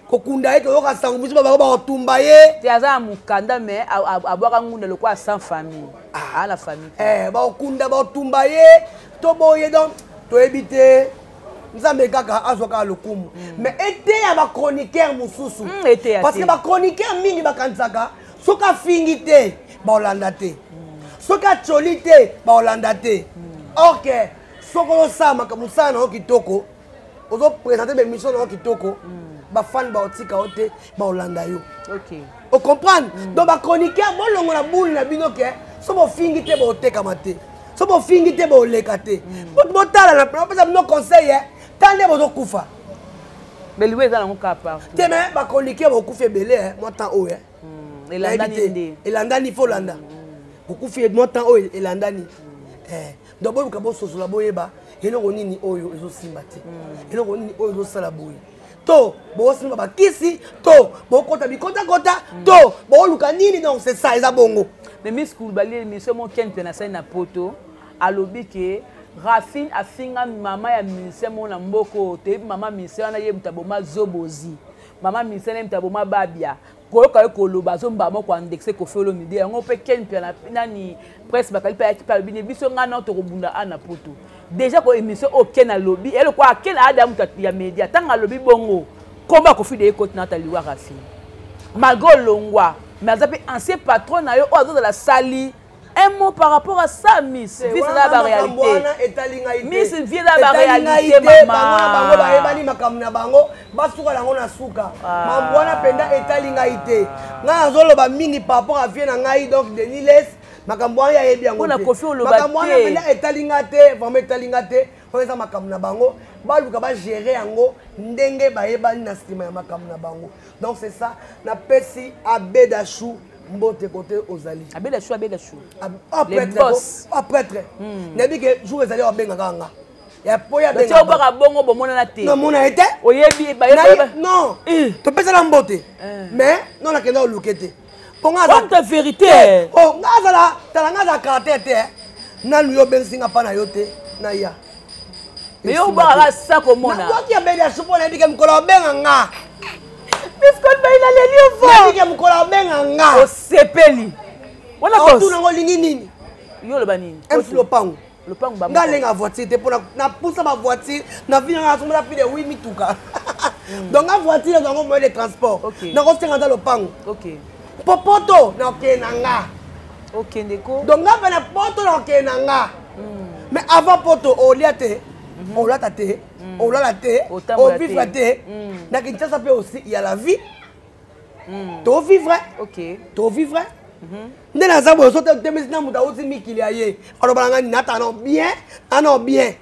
kokunda ye. Toyoka sango biso bango bakotumba ye. Te, aza na mokanda, mais abwaka ngunda lokola sans famille, aa na famille. Bakokunda, bakotumba ye to boye. Donc toyebi te, Nzambe kaka azwa kaka lokumu. Mais eteya bachroniqueur mosusu, parce que bachroniqueur mingi bakanisaka soki afingi te, baolanda te, soki atioli te, baolanda te. Or ke soki ozosala mosala na yo kitoko, ozoprésente bémission na yo kitoko, bafani baotika yo te, baolanda yo, ocomprendre? Donc bachroniqueur, bolongola bule na bino ke so bofingi te, botekama te, so bofingi te, boleka te. Botala, napesa bino conseil, ta nde bozokufa. Mais liwa eza nango kaka partout. Te, mais bachroniqueur bokufi ebele mwa temps oyo. Elandani nde. Elandani, fo olanda, bokufi mwa temps oyo elandani. Donc boluka bososola, boyeba eloko nini oyo ezosimba te, eloko nini oyo ezosala boye. To bosimba bakisi, to bokota bikotakota, to boluka nini? Donc c'est ça, eza bongo. Mais Miss Kulubali, émission mo ken mpe nasali na poto, alobi ke Raphine afinga mama ya musicien moko na mboka oyo toyebi. Mama musicien wana ye moto aboma Zobozi, mama musicien ye moto aboma Babia. Koyoka ye koloba, azomba moko indexe Koffi Olomide. Yango mpe ken mpe nani presse bakali mpe ayaki mpe alobi ne biso ngai nao tokobunda a na poto. Déjà ko émission oyo ken alobi eloko ken ayada moto ya média. Ntango alobi bongo, komba Koffi de ekoti na ata liwa Raphine, malgré olongwa, mais aza mpe ancien patron na yo oyo azozala sali. Un mot par rapport à ça, Miss vie, c'est la réalité. Miss vie, eza ba réalité, mama. Bango bayebani makambo na bango, basuka nango na suka. Mambo wana mpenza etali ngai te. Ngai nazoloba mingi par rapport à vie na ngai. Donc Denis Lessie, makambo wana yayebi yango. Makambo wana mpenza etali ngai te, vraiment etali ngai te. Oyo eza makambo na bango, baluka bagere yango ndenge bayebani na nsima ya makambo na bango. Donc c'est ça, napesi Abedachou mbote kote ozali. Abedachou, Abedachou. Ah, prêtre, ah, prêtre. Nayebi ke jour ezali, abengaka nga. Ya po ya benga. Obwaka bongo bomonana te. Namona ye te. Oyebi non. Eh. Topesana mbote. Eh. Mais non nakenda oluke te. Po nga aza vérité. Oh nga azala tala nga azala caractère te. Nanu yo obengisi nga pa na yo te naya. Mais yo obwaka sa komona. Nabwaki ya beli ya supu nayebi ke mokolo obenga nga. Biskol bayina leli yo fort. Nayebi ke mokolo obenga nga. Osepeli. Wana boss. Otuna ngo olingi nini? Yo oloba nini? MC Lopango. Lopango ba. Nga lenga voiture te pona na pusa ba voiture na vie nga somo plus de 8 mituka. Donc nga voiture ezango moyen de transport. Okay. Na kosenga ata lopango. Okay. Po poto na okende na nga. Okende ko. Donc nga pene poto na okende na nga. Mais avant poto olia te, olata te, olala te, ovivre te. Na Kinshasa pe aussi il y a la vie. Tovivre. Okay. Tovivre. Nde naza boye soki otemisi na moto auti mikili ya ye aloba na ngai nini ata nao bien anao bien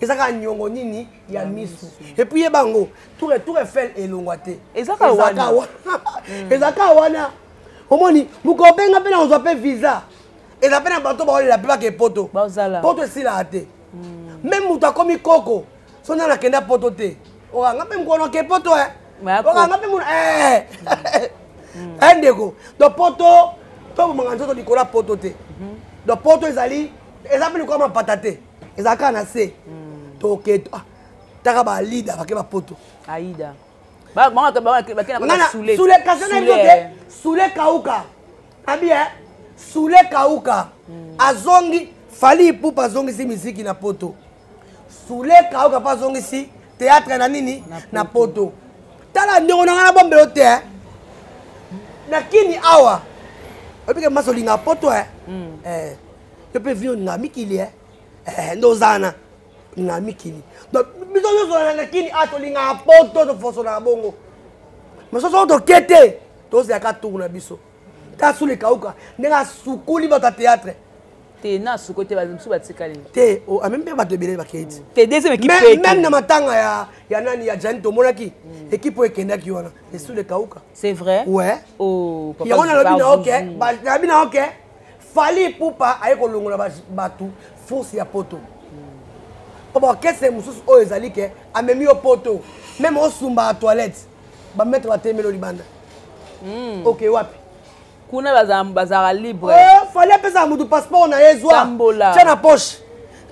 eza kaka niongo nini ya misu epuis yeba yango tour Eiffel elongwa te ezaka wana omoni mokolo obenga mpe na kozwa mpe visa eza mpe na bato baolela mpe bake poto poto esilaka te meme moto akomi koko so nani akenda poto te okanga mpe mokolo oke poto e okanga mpe mona e ndeko donc poto tobomaka nzoto likolo ya poto te donc poto ezali eza mpe likolo ya mapata te ezala kaka na se toke taka balida bake bapoto aida sule kasi na biso te sule kauka abi e sule kauka azongi Fally Ipupa azongisi miziki na poto sule kauka mpe azongisi théâtre na nini na poto tala ndeko na ngai na bombelo te na kini awa oyebike masi olingaka poto e yo mpe vi olingaka mikili e nde ozana olingaka mikili donc biso nyonso na kini awa tolingaka poto tofosonaka bongo mais soso toke te tozalaka tour na biso ta sule kauka ndenge asukuli bato ya théâtre te na suko te mosusu batikali te amemi mpe bato ebele bakei ti te deuxième équipe même na matanga ya ya nani ya jani tomonaki équipe oyo ekendaki wana esule kauka c'est vrai ouais oh papa yango nalobi na oke nalobi na oke Fally Ipupa aye kolongola bato force ya poto mpo baorchestre mosusu oyo ezali ke amemi yo poto meme osumba ya toilette bamaître batemeli yo libanda oke wapi kuna bazalaka libre Fally apesaka motu passeport na ye zwa Tambola. tia na poche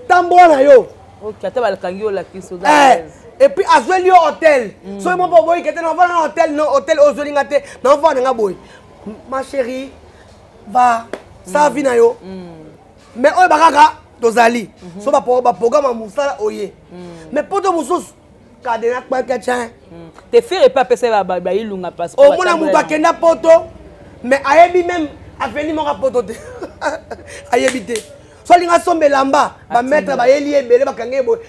tambola na yo ok ata bakangi yo olakisi oza Eh, à l'aise. et puis azweli yo hôtel soki mo mpo oboyi ke te naovanda na hôtel non hôtel oyo ozweli nga te naovanda na nga boye ma chérie va sala vie na yo mais oyo bakaka tozali so baprograme ya mosala oye mais poto mosusu kadena kpaketien te Ferre epe apesa bailunga passeport omona moto akenda poto mais ayebi même aveni moko ya poto te ayebi te so alingi asomba elamba bamaître bayeli ye ebele bakangi ye boye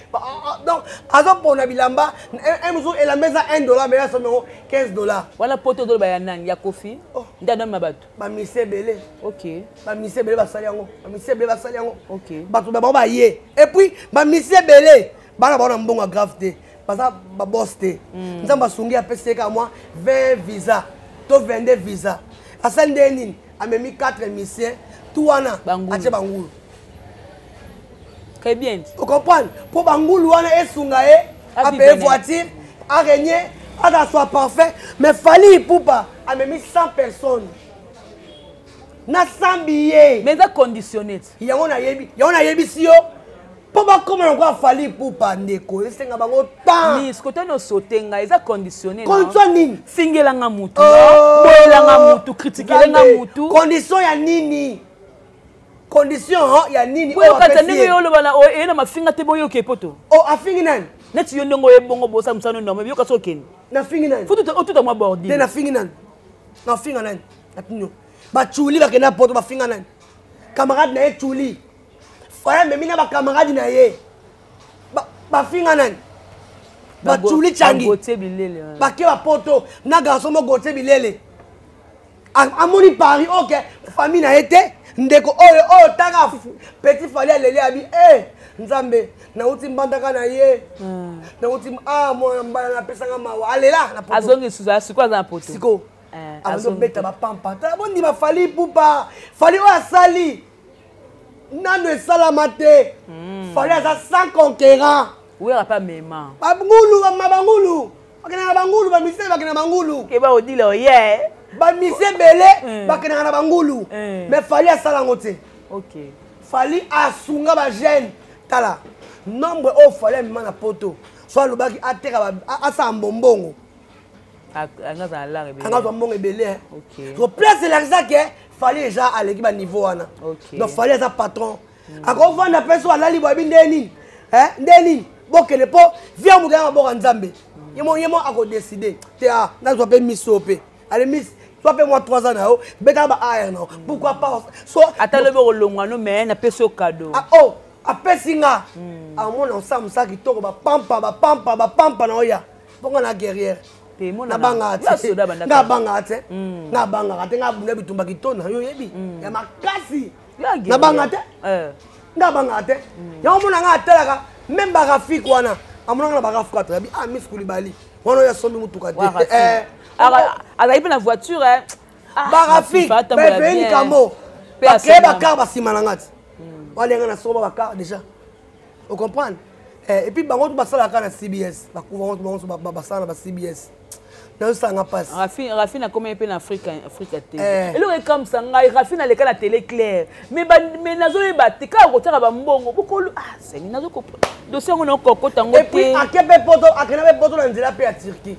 donc azopona bilamba un mosusu elamba eza 1 dollar mais asomba yango 15 dollar wana poto ozoloba ya nani ya Kofi Oh. nde anoma bato bamise ebele ok bamise ebele basali yango bamise ebele basali yango Ok. bato na bango baye et puis bamise ebele bana bango na mbongo ya grave te baza babos te nzambe asungi apesi ye kaka mwa 20 visa to 22 visa asali nde nini amemi 4 musiciens tu wana Bangulu. atie bangulu très bien ocomprendre mpo bangulu wana esunga ye Avive apaye na ye. voiture araigne aza soit parfait mais Fally Ipupa amemi 100 personnes na 100 billets mais eza conditionné te yango nayebi yango nayebisi yo mpo bakóma lokola Fally Ipupa ndeko esenga bango temps miss kotani osote ngai eza conditionné condition nini fingelanga mutu Oh! boyelanga mutu critiquelenga Nzambe, mutu condition ya nini condition ya nini oyo boyokata bapesi ndenge ye? yo oloba na eye na mafinga te boyoka epoto Oh, afingi nani neti yo ndenge oyebongo bosa mosano norme yoka so okende nafingi nani fo otuta mwa te bordine nafingi nani nafinga nani natino baculi bakenda poto bafinga nani camarade na ye culi faya amemi na bacamarade na ye bafinga nani baculi cangi Gauthier bilele ouais. bake bapoto na garçon mo Gauthier bilele amoni Paris ok famille na ye te ndeko oyo oyo tanga petit Fally aleli abi e nzambe nauti mbandaka na ye nauti ah mwana mbala napesanga mawa alela na poto. Azongi susu sikoyo aza na poto Siko Eh, azongi azobeta bapampa tala bondima Fally Ipupa Fally oyo asali. Nano esalama te. Fally aza sans conquérant. Wera pa mema. Bangulu, bangulu. Bakendaka na bangulu, bamisele bakendaka na bangulu. Keba odile oye. Bamise ebele bakendaka na bangulu. Mais Fally asala yango te. Ok. Fally asunga ba jeune. Tala, nombre oyo Fally amema na poto. So alobaki ateka asala mbombongo. Angazwa mbongo ebele. Donc place elakisa ke Fally déjà aleki ba niveau wana. Donc Fally aza patron. Akovanda mpe so alali boyebi nde nini nde nini bokende mpo via moto ya maboko ya Nzambe. Ye mo akodeside te a nazwa mpe miso oyo mpe ale miss soit mpe mwa 3 ans na yo betaka ba ar na yo, pourquoi pas so ata lobi okolongwa no, mais napesi yo cadeau. Oh, apesi nga, amona osala mosala kitoko, bapampa bapampa bapampa na oya mponga na guerrière. Nabangaka te, nga abangaka te, nga abangaka te, nga abunda bitumba kitona yo oyebi ya makasi. Nabanga te, nga abangaka te. Yango mona nga atalaka même barafik wana, amonanga na baraf 4 abi ah miss Kulibali wana oyo asombi motuka te. Azali mpe na voiture. Barafik beveni kamo bacrée bacar basima na nga ti walenga na somba bacar déjà, ocomprendre? Et puis bango to basalaka na CBS, bakuva bango to basala na ba CBS, nazosanga mpasi. Rafine akomi mpe na Afrika te. Eloko ekamwisa ngai, Rafine aleka na télé claire, mais nazoyeba te kaka kotiaka bambongo bokolo. Ah sengi, dossier yango nakokota yango te. Ake mpe poto, akenda mpe poto na nzela mpe ya Turquie.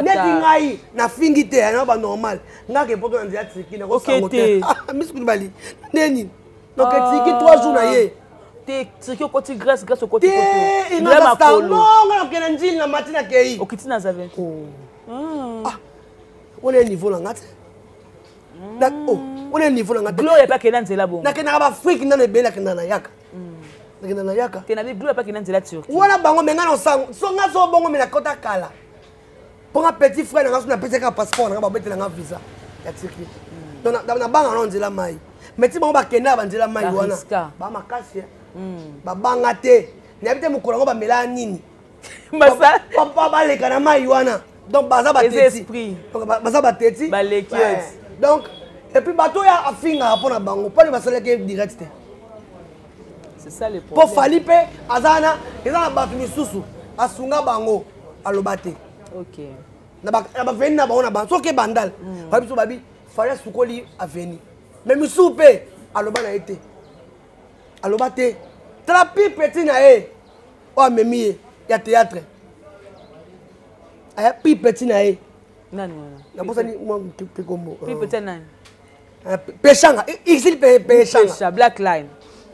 Neti ngai nafingi te, yana banormal, ngai ake poto na nzela ya Turquie, nakosango te. Miss Kulibali neni, donc Turquie 3 jours na ye. Te, Turquie okoti Grèce, Grèce okoti te, non, nga nakende Njili na mati nakei. Okiti na Zaventem. Wana niveau na nga te, wana niveau na nga te. Gloria mpe akenda nzela bongo. Nakendaka baafrike nano ebele, nakendaka na yaka, nakenda na yaka. Te, nabi Gloria mpe akenda nzela Turquie. Wana bango me nga na osango so nga so bongo me nakota kala mpo nga petit frère na nga so napesaka passeport na nga, babetela nga visa ya Turquie. Donc nabanga na nzela mai, mais ti bango bakendaka banzela mai wana bamakasi, babanga te. Nayebi te mokolo yango bamelaa nini baleka na mai wana. Donc baza bateti, baza bateti. Donc et puis bato oyo afingaka mpo na bango mponi basalaki direct te, mpo Fally mpe aza wana, eza na bato misusu asunga bango, aloba te na baveni na bango na bango. Soki ebandal babi biso babi Fally asukoli aveni, mais misusu mpe aloba na ye te, aloba te. Tala pi petit na ye oyo amemi ye ya théâtre, aya pi petit na ye. Nabosani kombo. Peshanga, Exil Peshanga. Black Line,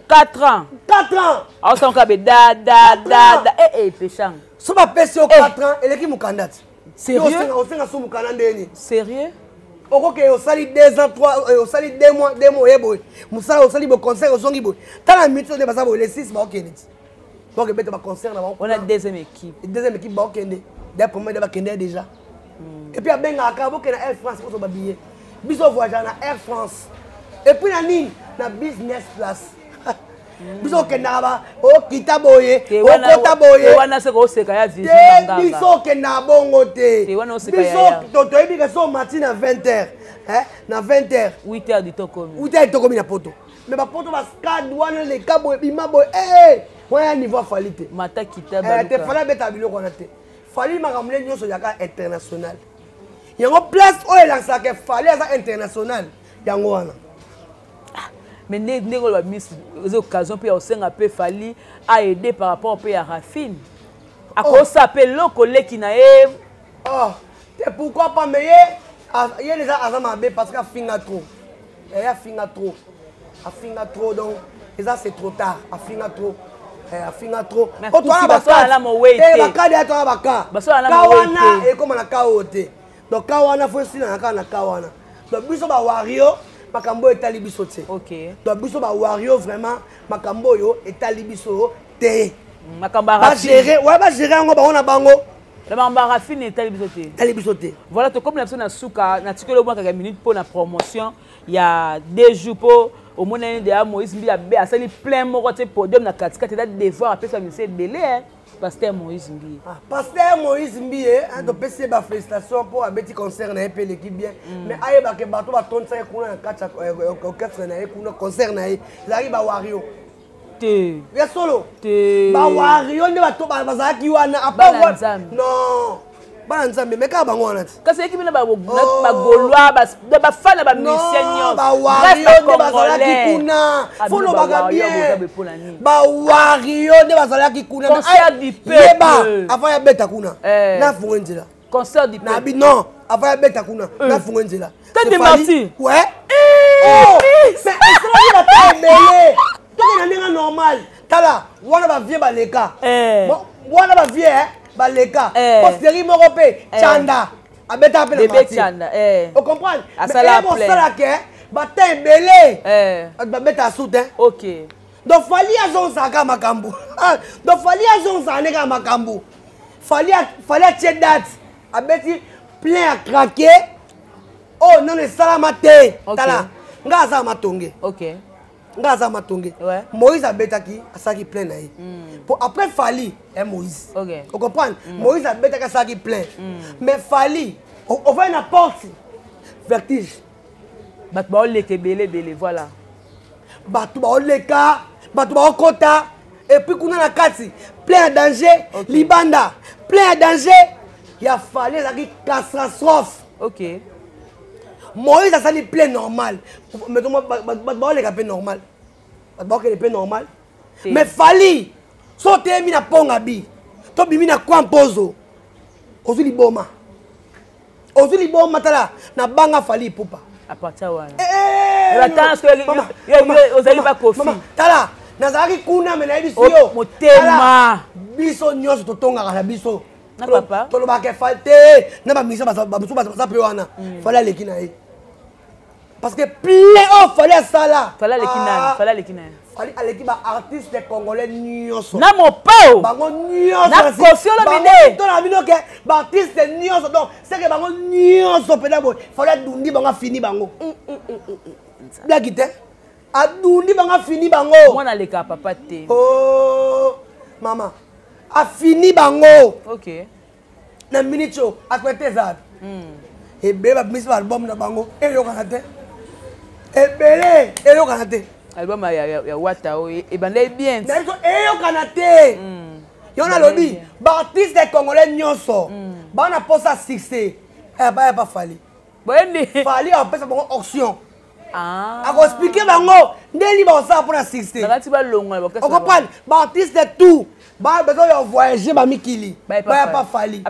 4 ans. 4 ans. Aosanka be da da da da, eh eh, Peshanga. So bapesi yo 4 ans, eleki mokanda ti. Sérieux? Osenga so mokanda ndeni? Sérieux? Okoke osali 2 ans, 3, osali 2 mois, 2 mois oye boye mosala, osali boye concert, ozongi boye. Tala miti nde baza boye, le 6 baokende ti bakobeta baconcert na bango. Wana deuxième équipe. Deuxième équipe baokende da premier nde bakende déjà. Et puis abengaka kaka bokende na Air France kozwa babillet. Biso voyage na Air France et puis na nini, na business class. Biso okendaka ba okita boye, okota boye. Wana se koseka ya te, biso okendaka bongo te. Biso toyebi ke so omati na 20 heures, na 20 heures, 8 heures du tokomi. 8 heures tokomi na poto. Mais bapoto bascade wana leka boye, bima boye, wana ya niveau afali te. Mata kita. Te, Fally abetaka biloko wana te. Fally makambo nde nyonso yaka international. Yango place oyo elakisaka Fally aza international, yango wana. Mais ndenge oyo bamiss, eza occasion mpe ya kosenga mpe Fally aide par rapport mpe ya Rafine, akosa mpe eloko leki na ye. Oh te, pourquoi pas? Mais ye ye déjà aza mabe parce que afinga trop, ye afinga trop, afinga trop. Donc eza c'est trop tard, afinga trop, afinga trop. Bakade ya towana baka ka wana ekóma na ka oyo te. Donc ka wana fo esila na kaka na ka wana. Donc biso bawario, makambo oyo etali biso te. Donc biso bawario vraiment, makambo oyo etali biso te. Bagere ouais, bagere yango bango na bango. Na makambo ya Rafine etali biso te. Etali biso te. Voilà, tokomi na biso na suka. Natikeli omwa kaka minute mpo na promotion ya 2 jours, mpo omonani deya Moïse Mbi abe asali plein moko te, podium na katikati eza devoir apesa misi ebele. Pasteur Moïse Mbiye. Ah, Pasteur Moïse Mbiye, hein, topesi ye bafélicitation mpo abeti concert na ye mpe eleki bien. Mais ayebake bato batondisa ye kuna na kati ya orchestre na ye, kuna concert na ye ezalaki bawario te. Ya solo. Te. Bawario nde bato bazalaki wana. Bana Nzambe. Non, bana Nzambe, me kaka bango wana ti. Kasi eyaki bino bagaulois, bafana, bamusicien nyonso. Bawario nde bazalaki kuna, folobaka bien, bawario nde bazalaki kuna. Concert du peuple. Yeba, avant ya beta kuna, nafungo nzela. Concert du peuple. Nabi non, avant ya beta kuna, nafungo nzela. Stade de Martyr. Ouais. Oh, mais esalaki bato ebele toke na ndenge normal. Tala wana bavie baleka wana, bavie baleka po série moko mpe Chanda abetaka mpe na Martyr, ocomprendre? Kosala ke bata ebele bato babetaka su te. Donc Fally azongisaka kaka makambo, donc Fally azongisaka nde kaka makambo. Fally atie date, abeti plein ya craquer oyo nano esalama te. Tala, ngai aza matonge, nga aza matonge. Moïse abetaki, asalaki plein na ye po après Fally e Moïse, ocomprendre? Moïse abetaki, asalaki plein, mais Fally ovai na porte, vertige. Bato baoleka ebele ebele, voilà. Bato baoleka, bato baokota, et puis kuna na kati plein ya danger, libanda plein ya danger. Ya Fally ezalaki catastrophe. Moïse asali plein normal, mais bato baoleka mpe normal, bato baokende mpe normal. Mais Fally, so oteyemi na ponga bi tobimi na kwa mpozo, ozwi liboma, ozwi liboma. Tala, nabanga Fally Ipupa. À partir wana, ozali bakofi. Tala, nazalaki kuna, me nayebi si yo. Motema. Biso nyonso totongaka na biso. Na papa. Tolobaka Fally te, na bamusicien bamosusu baza mpe wana. Fally aleki na ye parce que plein oyo Fally asala. Fally aleki nani? Fally aleki nani? Fally aleki baartiste congolais nyonso. Na mopao. Bango nyonso. Na Koffi Olomide. To na bino ke baartiste nyonso, donc c'est que bango nyonso mpena boye, Fally adundi bango, afini bango. Blaki te, adundi bango, afini bango. Mwana aleka papa te. Oh mama, afini bango. Na minute oyo actualité eza ebele, babimisi baalbum na bango, eyokana te, ebele eyokana te. Album ya Wata oyo ebandaki bien. Na biso eyokana te. Yo nalobi, baartiste congolais nyonso bana mposa succès, baya pa Fally. Boyendi. Fally apesa bango option, akoexpliquer bango ndeni bakosala mpona succès. Nakati balongwa. Ocomprendre? Baartiste tout bazoya voyage bamikili, baya pa Fally.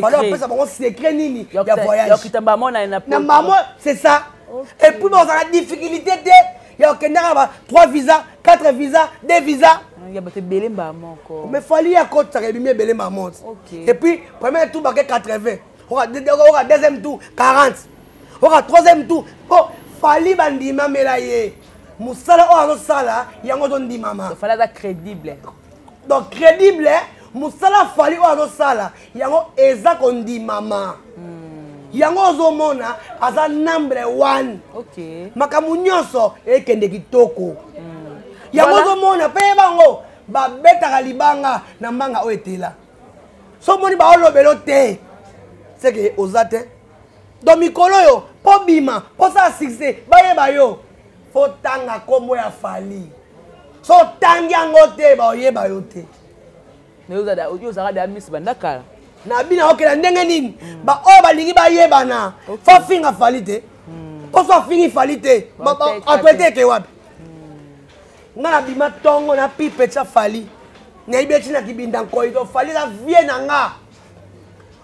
Fally apesa bango secret nini ya voyage na mamo, c'est ça. Et puis bazala difficulté te ya okendaka ba 3 visa, 4 visa, 2 visa. Ya bato ebele mbaa moko. Mais Fally akotisaka ebimi ebele mbaa moko. Et puis premier tour bake 80, oka deuxième tour 40, oka troisième tour, po Fally bandimamela ye mosala oyo azosala, yango ozondimama. Fally aza crédible. Donc crédible, mosala Fally oyo azosala, yango eza kondimama. Yango ozomona aza number one. Makambo nyonso ekende kitoko. Yango ozomona mpe bango babetaka libanga na mbanga oyo etela. So omoni baolobelo te, seke oza te. Donc mikolo oyo, mpo bima, mpo sala succès, bayeba yo, fo tanga nkombo ya Fally. So otangi yango te, baoyeba yo te. Ozalaka da misi banda kala. Na bino okela ndenge nini? Baoyo balingi bayebana, fo afinga Fally te, mpo so afingi Fally te, actualité eke wapi? Nga nabima ntongo na pipe tya Fally, nayebi eti na kibinda nkoi. Donc Fally eza vie na nga.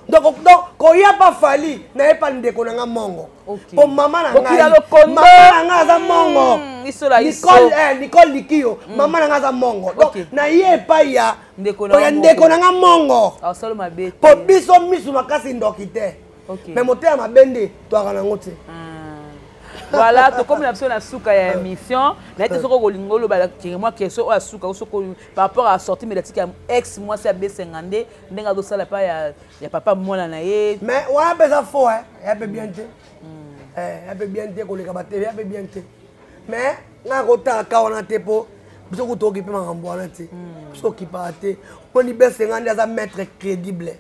Donc koya pa Fally, naye pa ndeko na nga mongo, po mama na ngai, mama na ngai aza mongo, Nicole Likiyo. Mama na ngai aza mongo, donc naye epai ya ndeko na nga mongo, po biso misu makasi ndoki te, mais motema mabe nde twaka nango te. Voilà, tokomi na biso na suka ya émission. Naye te, soki okolinga oloba mwa question oyo asuka, soki par rapport à sortie médiatique ya ex mwasi ya Besenga, nde ndenge azosala pa ya papa mwana na ye. Mais wana mpe eza faux, ya mpe bien te, ya mpe bien te koleka batv, ya mpe bien te. Mais ngai kotala ka wana te, mpo Biso kutu okipe makambo wana te. Biso okipaka te. Omoni Besenga nde aza maître crédible.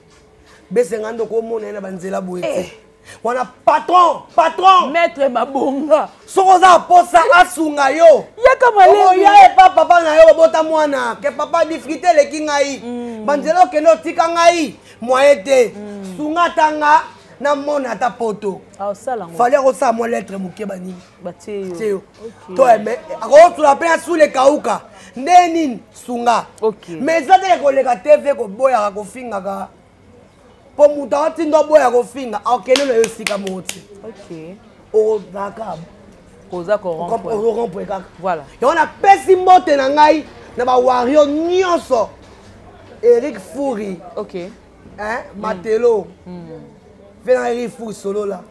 Besenga nde okomona ye na banzela boye te. Eh. Wana patron, patron. Maître Mabonga. Soki oza posa asunga yo. Yaka malemi. Oya epa papa na yo bobota mwana. Ke papa difficulté eleki ngai. Banzela okende otika ngai. Moyen te. Sunga ata nga namona ata poto. Fally akosala mwa lettre moke banini. Batie yo. To mais akosula mpe asula ekauka. Nde nini sunga. Mais eza te koleka TV koboyaka kofingaka. Po moto atinda oboya kofinga akende na yo esika moko te. Ozalaka koza korompre kaka. Yango napesi mbote na ngai na bawario nyonso. Eric Foury. Hein, Matelo. Mpe na Eric Foury solola.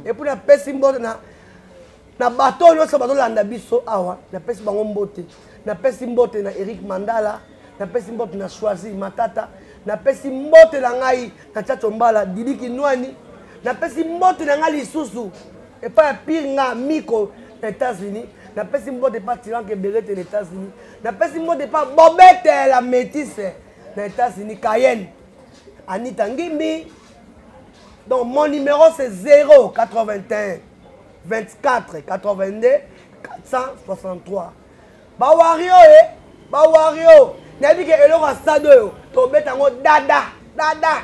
Et puis napesi mbote na bato nyonso bazolanda biso awa, napesi bango mbote. Napesi mbote na Eric Mandala, napesi mbote na Choisy Matata, napesi mbote na ngai na Tchatcho Mbala, Didi Kinwani, napesi mbote na ngai lisusu epai ya Pire nga Miko na États-Unis, napesi mbote epai Tiranke Berete na États-Unis, napesi mbote epai Bobete la Métisse na États-Unis, Cayenne, Anita Ngimbi. Donc mon numéro c'est 081 24 82 463. Ba wario eh, ba wario. Nayebi ke eloko ya stade oyo tobeta yango dada dada.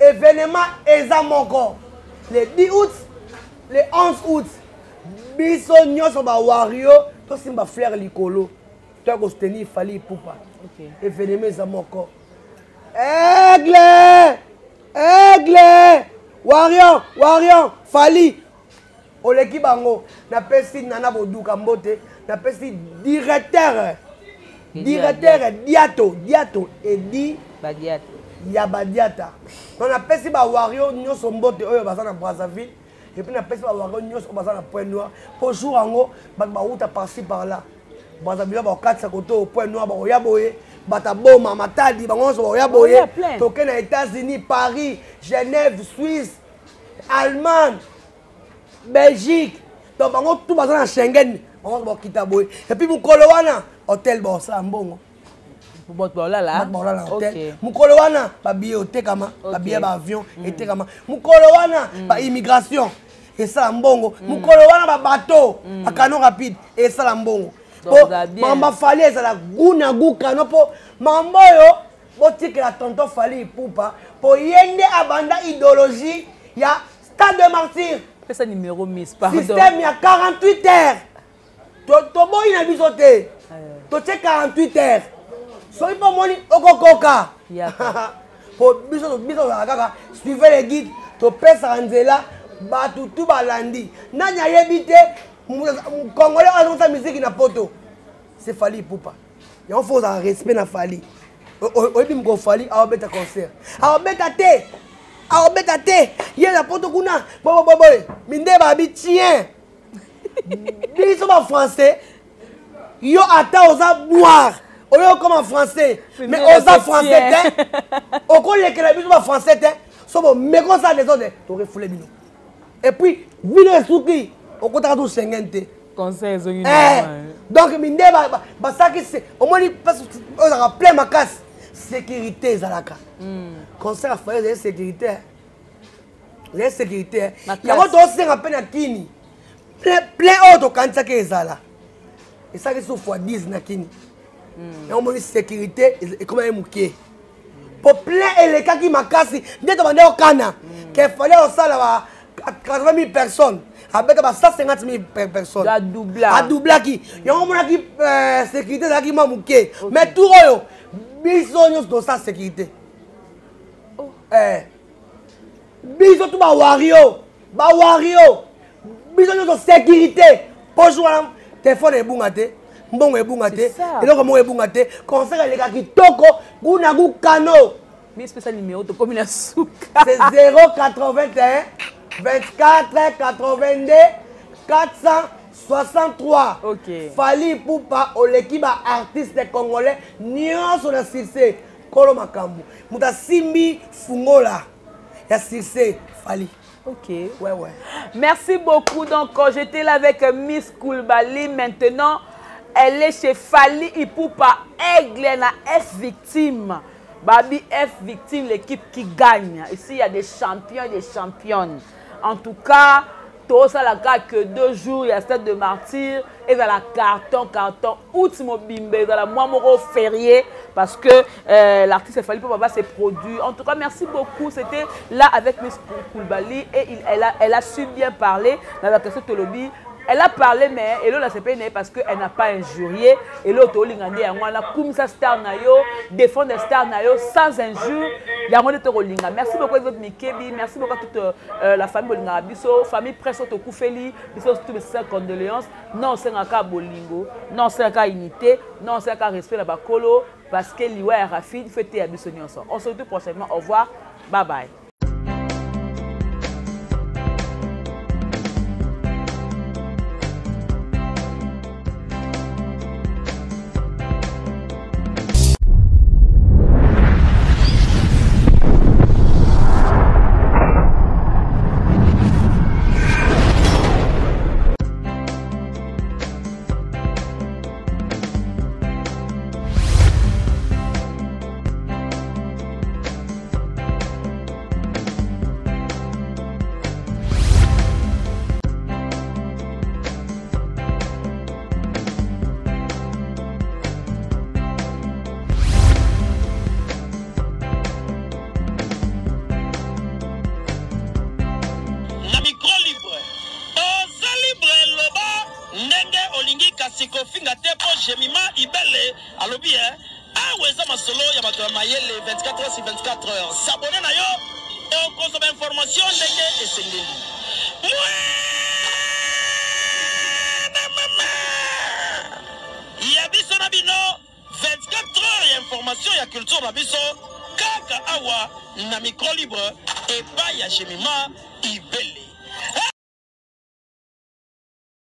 Événement eza moko le 10 août, le 11 août. Biso nyonso ba wario tosimba fleur likolo toya kosoutenir Fally Ipupa. Événement eza moko. Aigle, aigle, warrior, warrior, Fally oleki bango. Napesi Nana Boduka mbote, napesi directeur, directeur Diato, Diato Edi Badiata ya Badiata. Donc napesi ba warrior nyonso mbote oyo baza na Brazzaville, et puis napesi ba warrior nyonso oyo baza na Pointe Noire. Po jour yango bato bauta par-ci par-là. Brazzaville bakatisa koto Pointe Noire bakoya boye, bato boma Matadi bango nyonso bakoya boye. Toke na États-Unis, Paris, Genève, Suisse, Allemagne, Belgique. Donc bango tout baza na Schengen, bango bakita boye. Et puis mokolo wana hôtel bakosala mbongo. Bato baolala. Bato baolala hôtel. Mokolo wana ba billet otekama, ba billet ba avion etekama. Mokolo wana ba immigration esala mbongo. Mokolo wana ba bateau, ba canot rapide esala mbongo. Po mamba Fally ezala goût na goût canot po mambo oyo botikela tonton Fally Ipupa po ye nde abanda idéologie ya Stade de Martyr. Pesa numéro Miss, pardon. Système ya 48 heures. Toboyi na biso te. Totie 48 heures. Soki po moni okokoka. Po biso biso tozalaka kaka suivez les guides, topesaka nzela bato tu balandi. Nani ayebi te Congolais oyo azongisa musique na poto. C'est Fally Ipupa. Yango faut ozala respect na Fally. Oyebi moko Fally aobeta concert. Aobeta te. Aobeta te. Ye na poto kuna bobo bobo minde ba bi tien. Biso ba français yo ata oza noir oyo comme en français mais oza français te okolekela biso ba français te so bo meko ça désordre to refoulé bino. Et puis bino esuki okotaka to Schengen te. Conseil ezongi donc minde basaki omoni ozalaka plein makasi sécurité ezalaka. Concert affaire ezali sécurité. Ezali sécurité. Yango tosenga mpe na kini. Plein oyo tokanisaki ezala. Esalaki so fois 10 na kini. Yango omoni sécurité ekomaki moke. Po plein elekaki makasi nde tobande okana ke fallait osala ba 80 000 personnes abeta ba 150 000 personnes. Adoublaki. Yango omonaki sécurité ezalaki mwa moke. Mais tour oyo biso nyonso tosala sécurité. Biso tu ba wario, ba wario. Biso nyonso sécurité. Po jour wana téléphone ebunga te, mbongo ebunga te, eloko moko ebunga te, concert eleka kitoko, kuna ku kano. Mais spécial numéro tokomi na suka. C'est 081 24 82 463. Fally Ipupa oleki ba artiste congolais nyonso na succès. Kolo makambo. Muta simbi fungola ya succès Fally. Ouais, ouais. Merci beaucoup. Donc, j'étais là avec Miss Koulibaly. Maintenant, Elle est chez Fally Ipupa Aigle na F victime. Babi F victime, l'équipe qui gagne. Ici, il y a des champions et des championnes. En tout cas, tosalaka que deux jours ya stade de martyr ezala carton carton août mobimba ezala mwa moko férié parce que euh, l'artiste Fally Ipupa se produit en tout cas merci beaucoup c'était là avec Miss Koulibaly et il, elle, a, elle a su bien parler na la question tolobi elle a parlé mais elo na sepeli na ye parce que elle n'a pas injurié elo tolinga nde yango wana kumisa star na yo défendre star na yo sans injure yango nde tokolinga merci beaucoup exode mikebi merci beaucoup à toute euh, la famille bolingaka biso famille presse oyo tokufeli biso tout besisa condoléance non osengaka bolingo non osengaka unité non osengaka respect na bakolo parce que liwa ya rafine fete ya biso nyonso on se retrouve prochainement au revoir bye bye. Na micro libre oza libre loba ndenge olingi kasi kofinga te mpo jemima ibele alobi e awa eza masolo ya bato ya mayele 24 heures sur 24 heures sabone na yo okozwa bainformation ndenge esengeli mwana mama ya biso na bino 24 heures ya information ya culture na biso kaka awa na micro libre epai ya jemima ibele.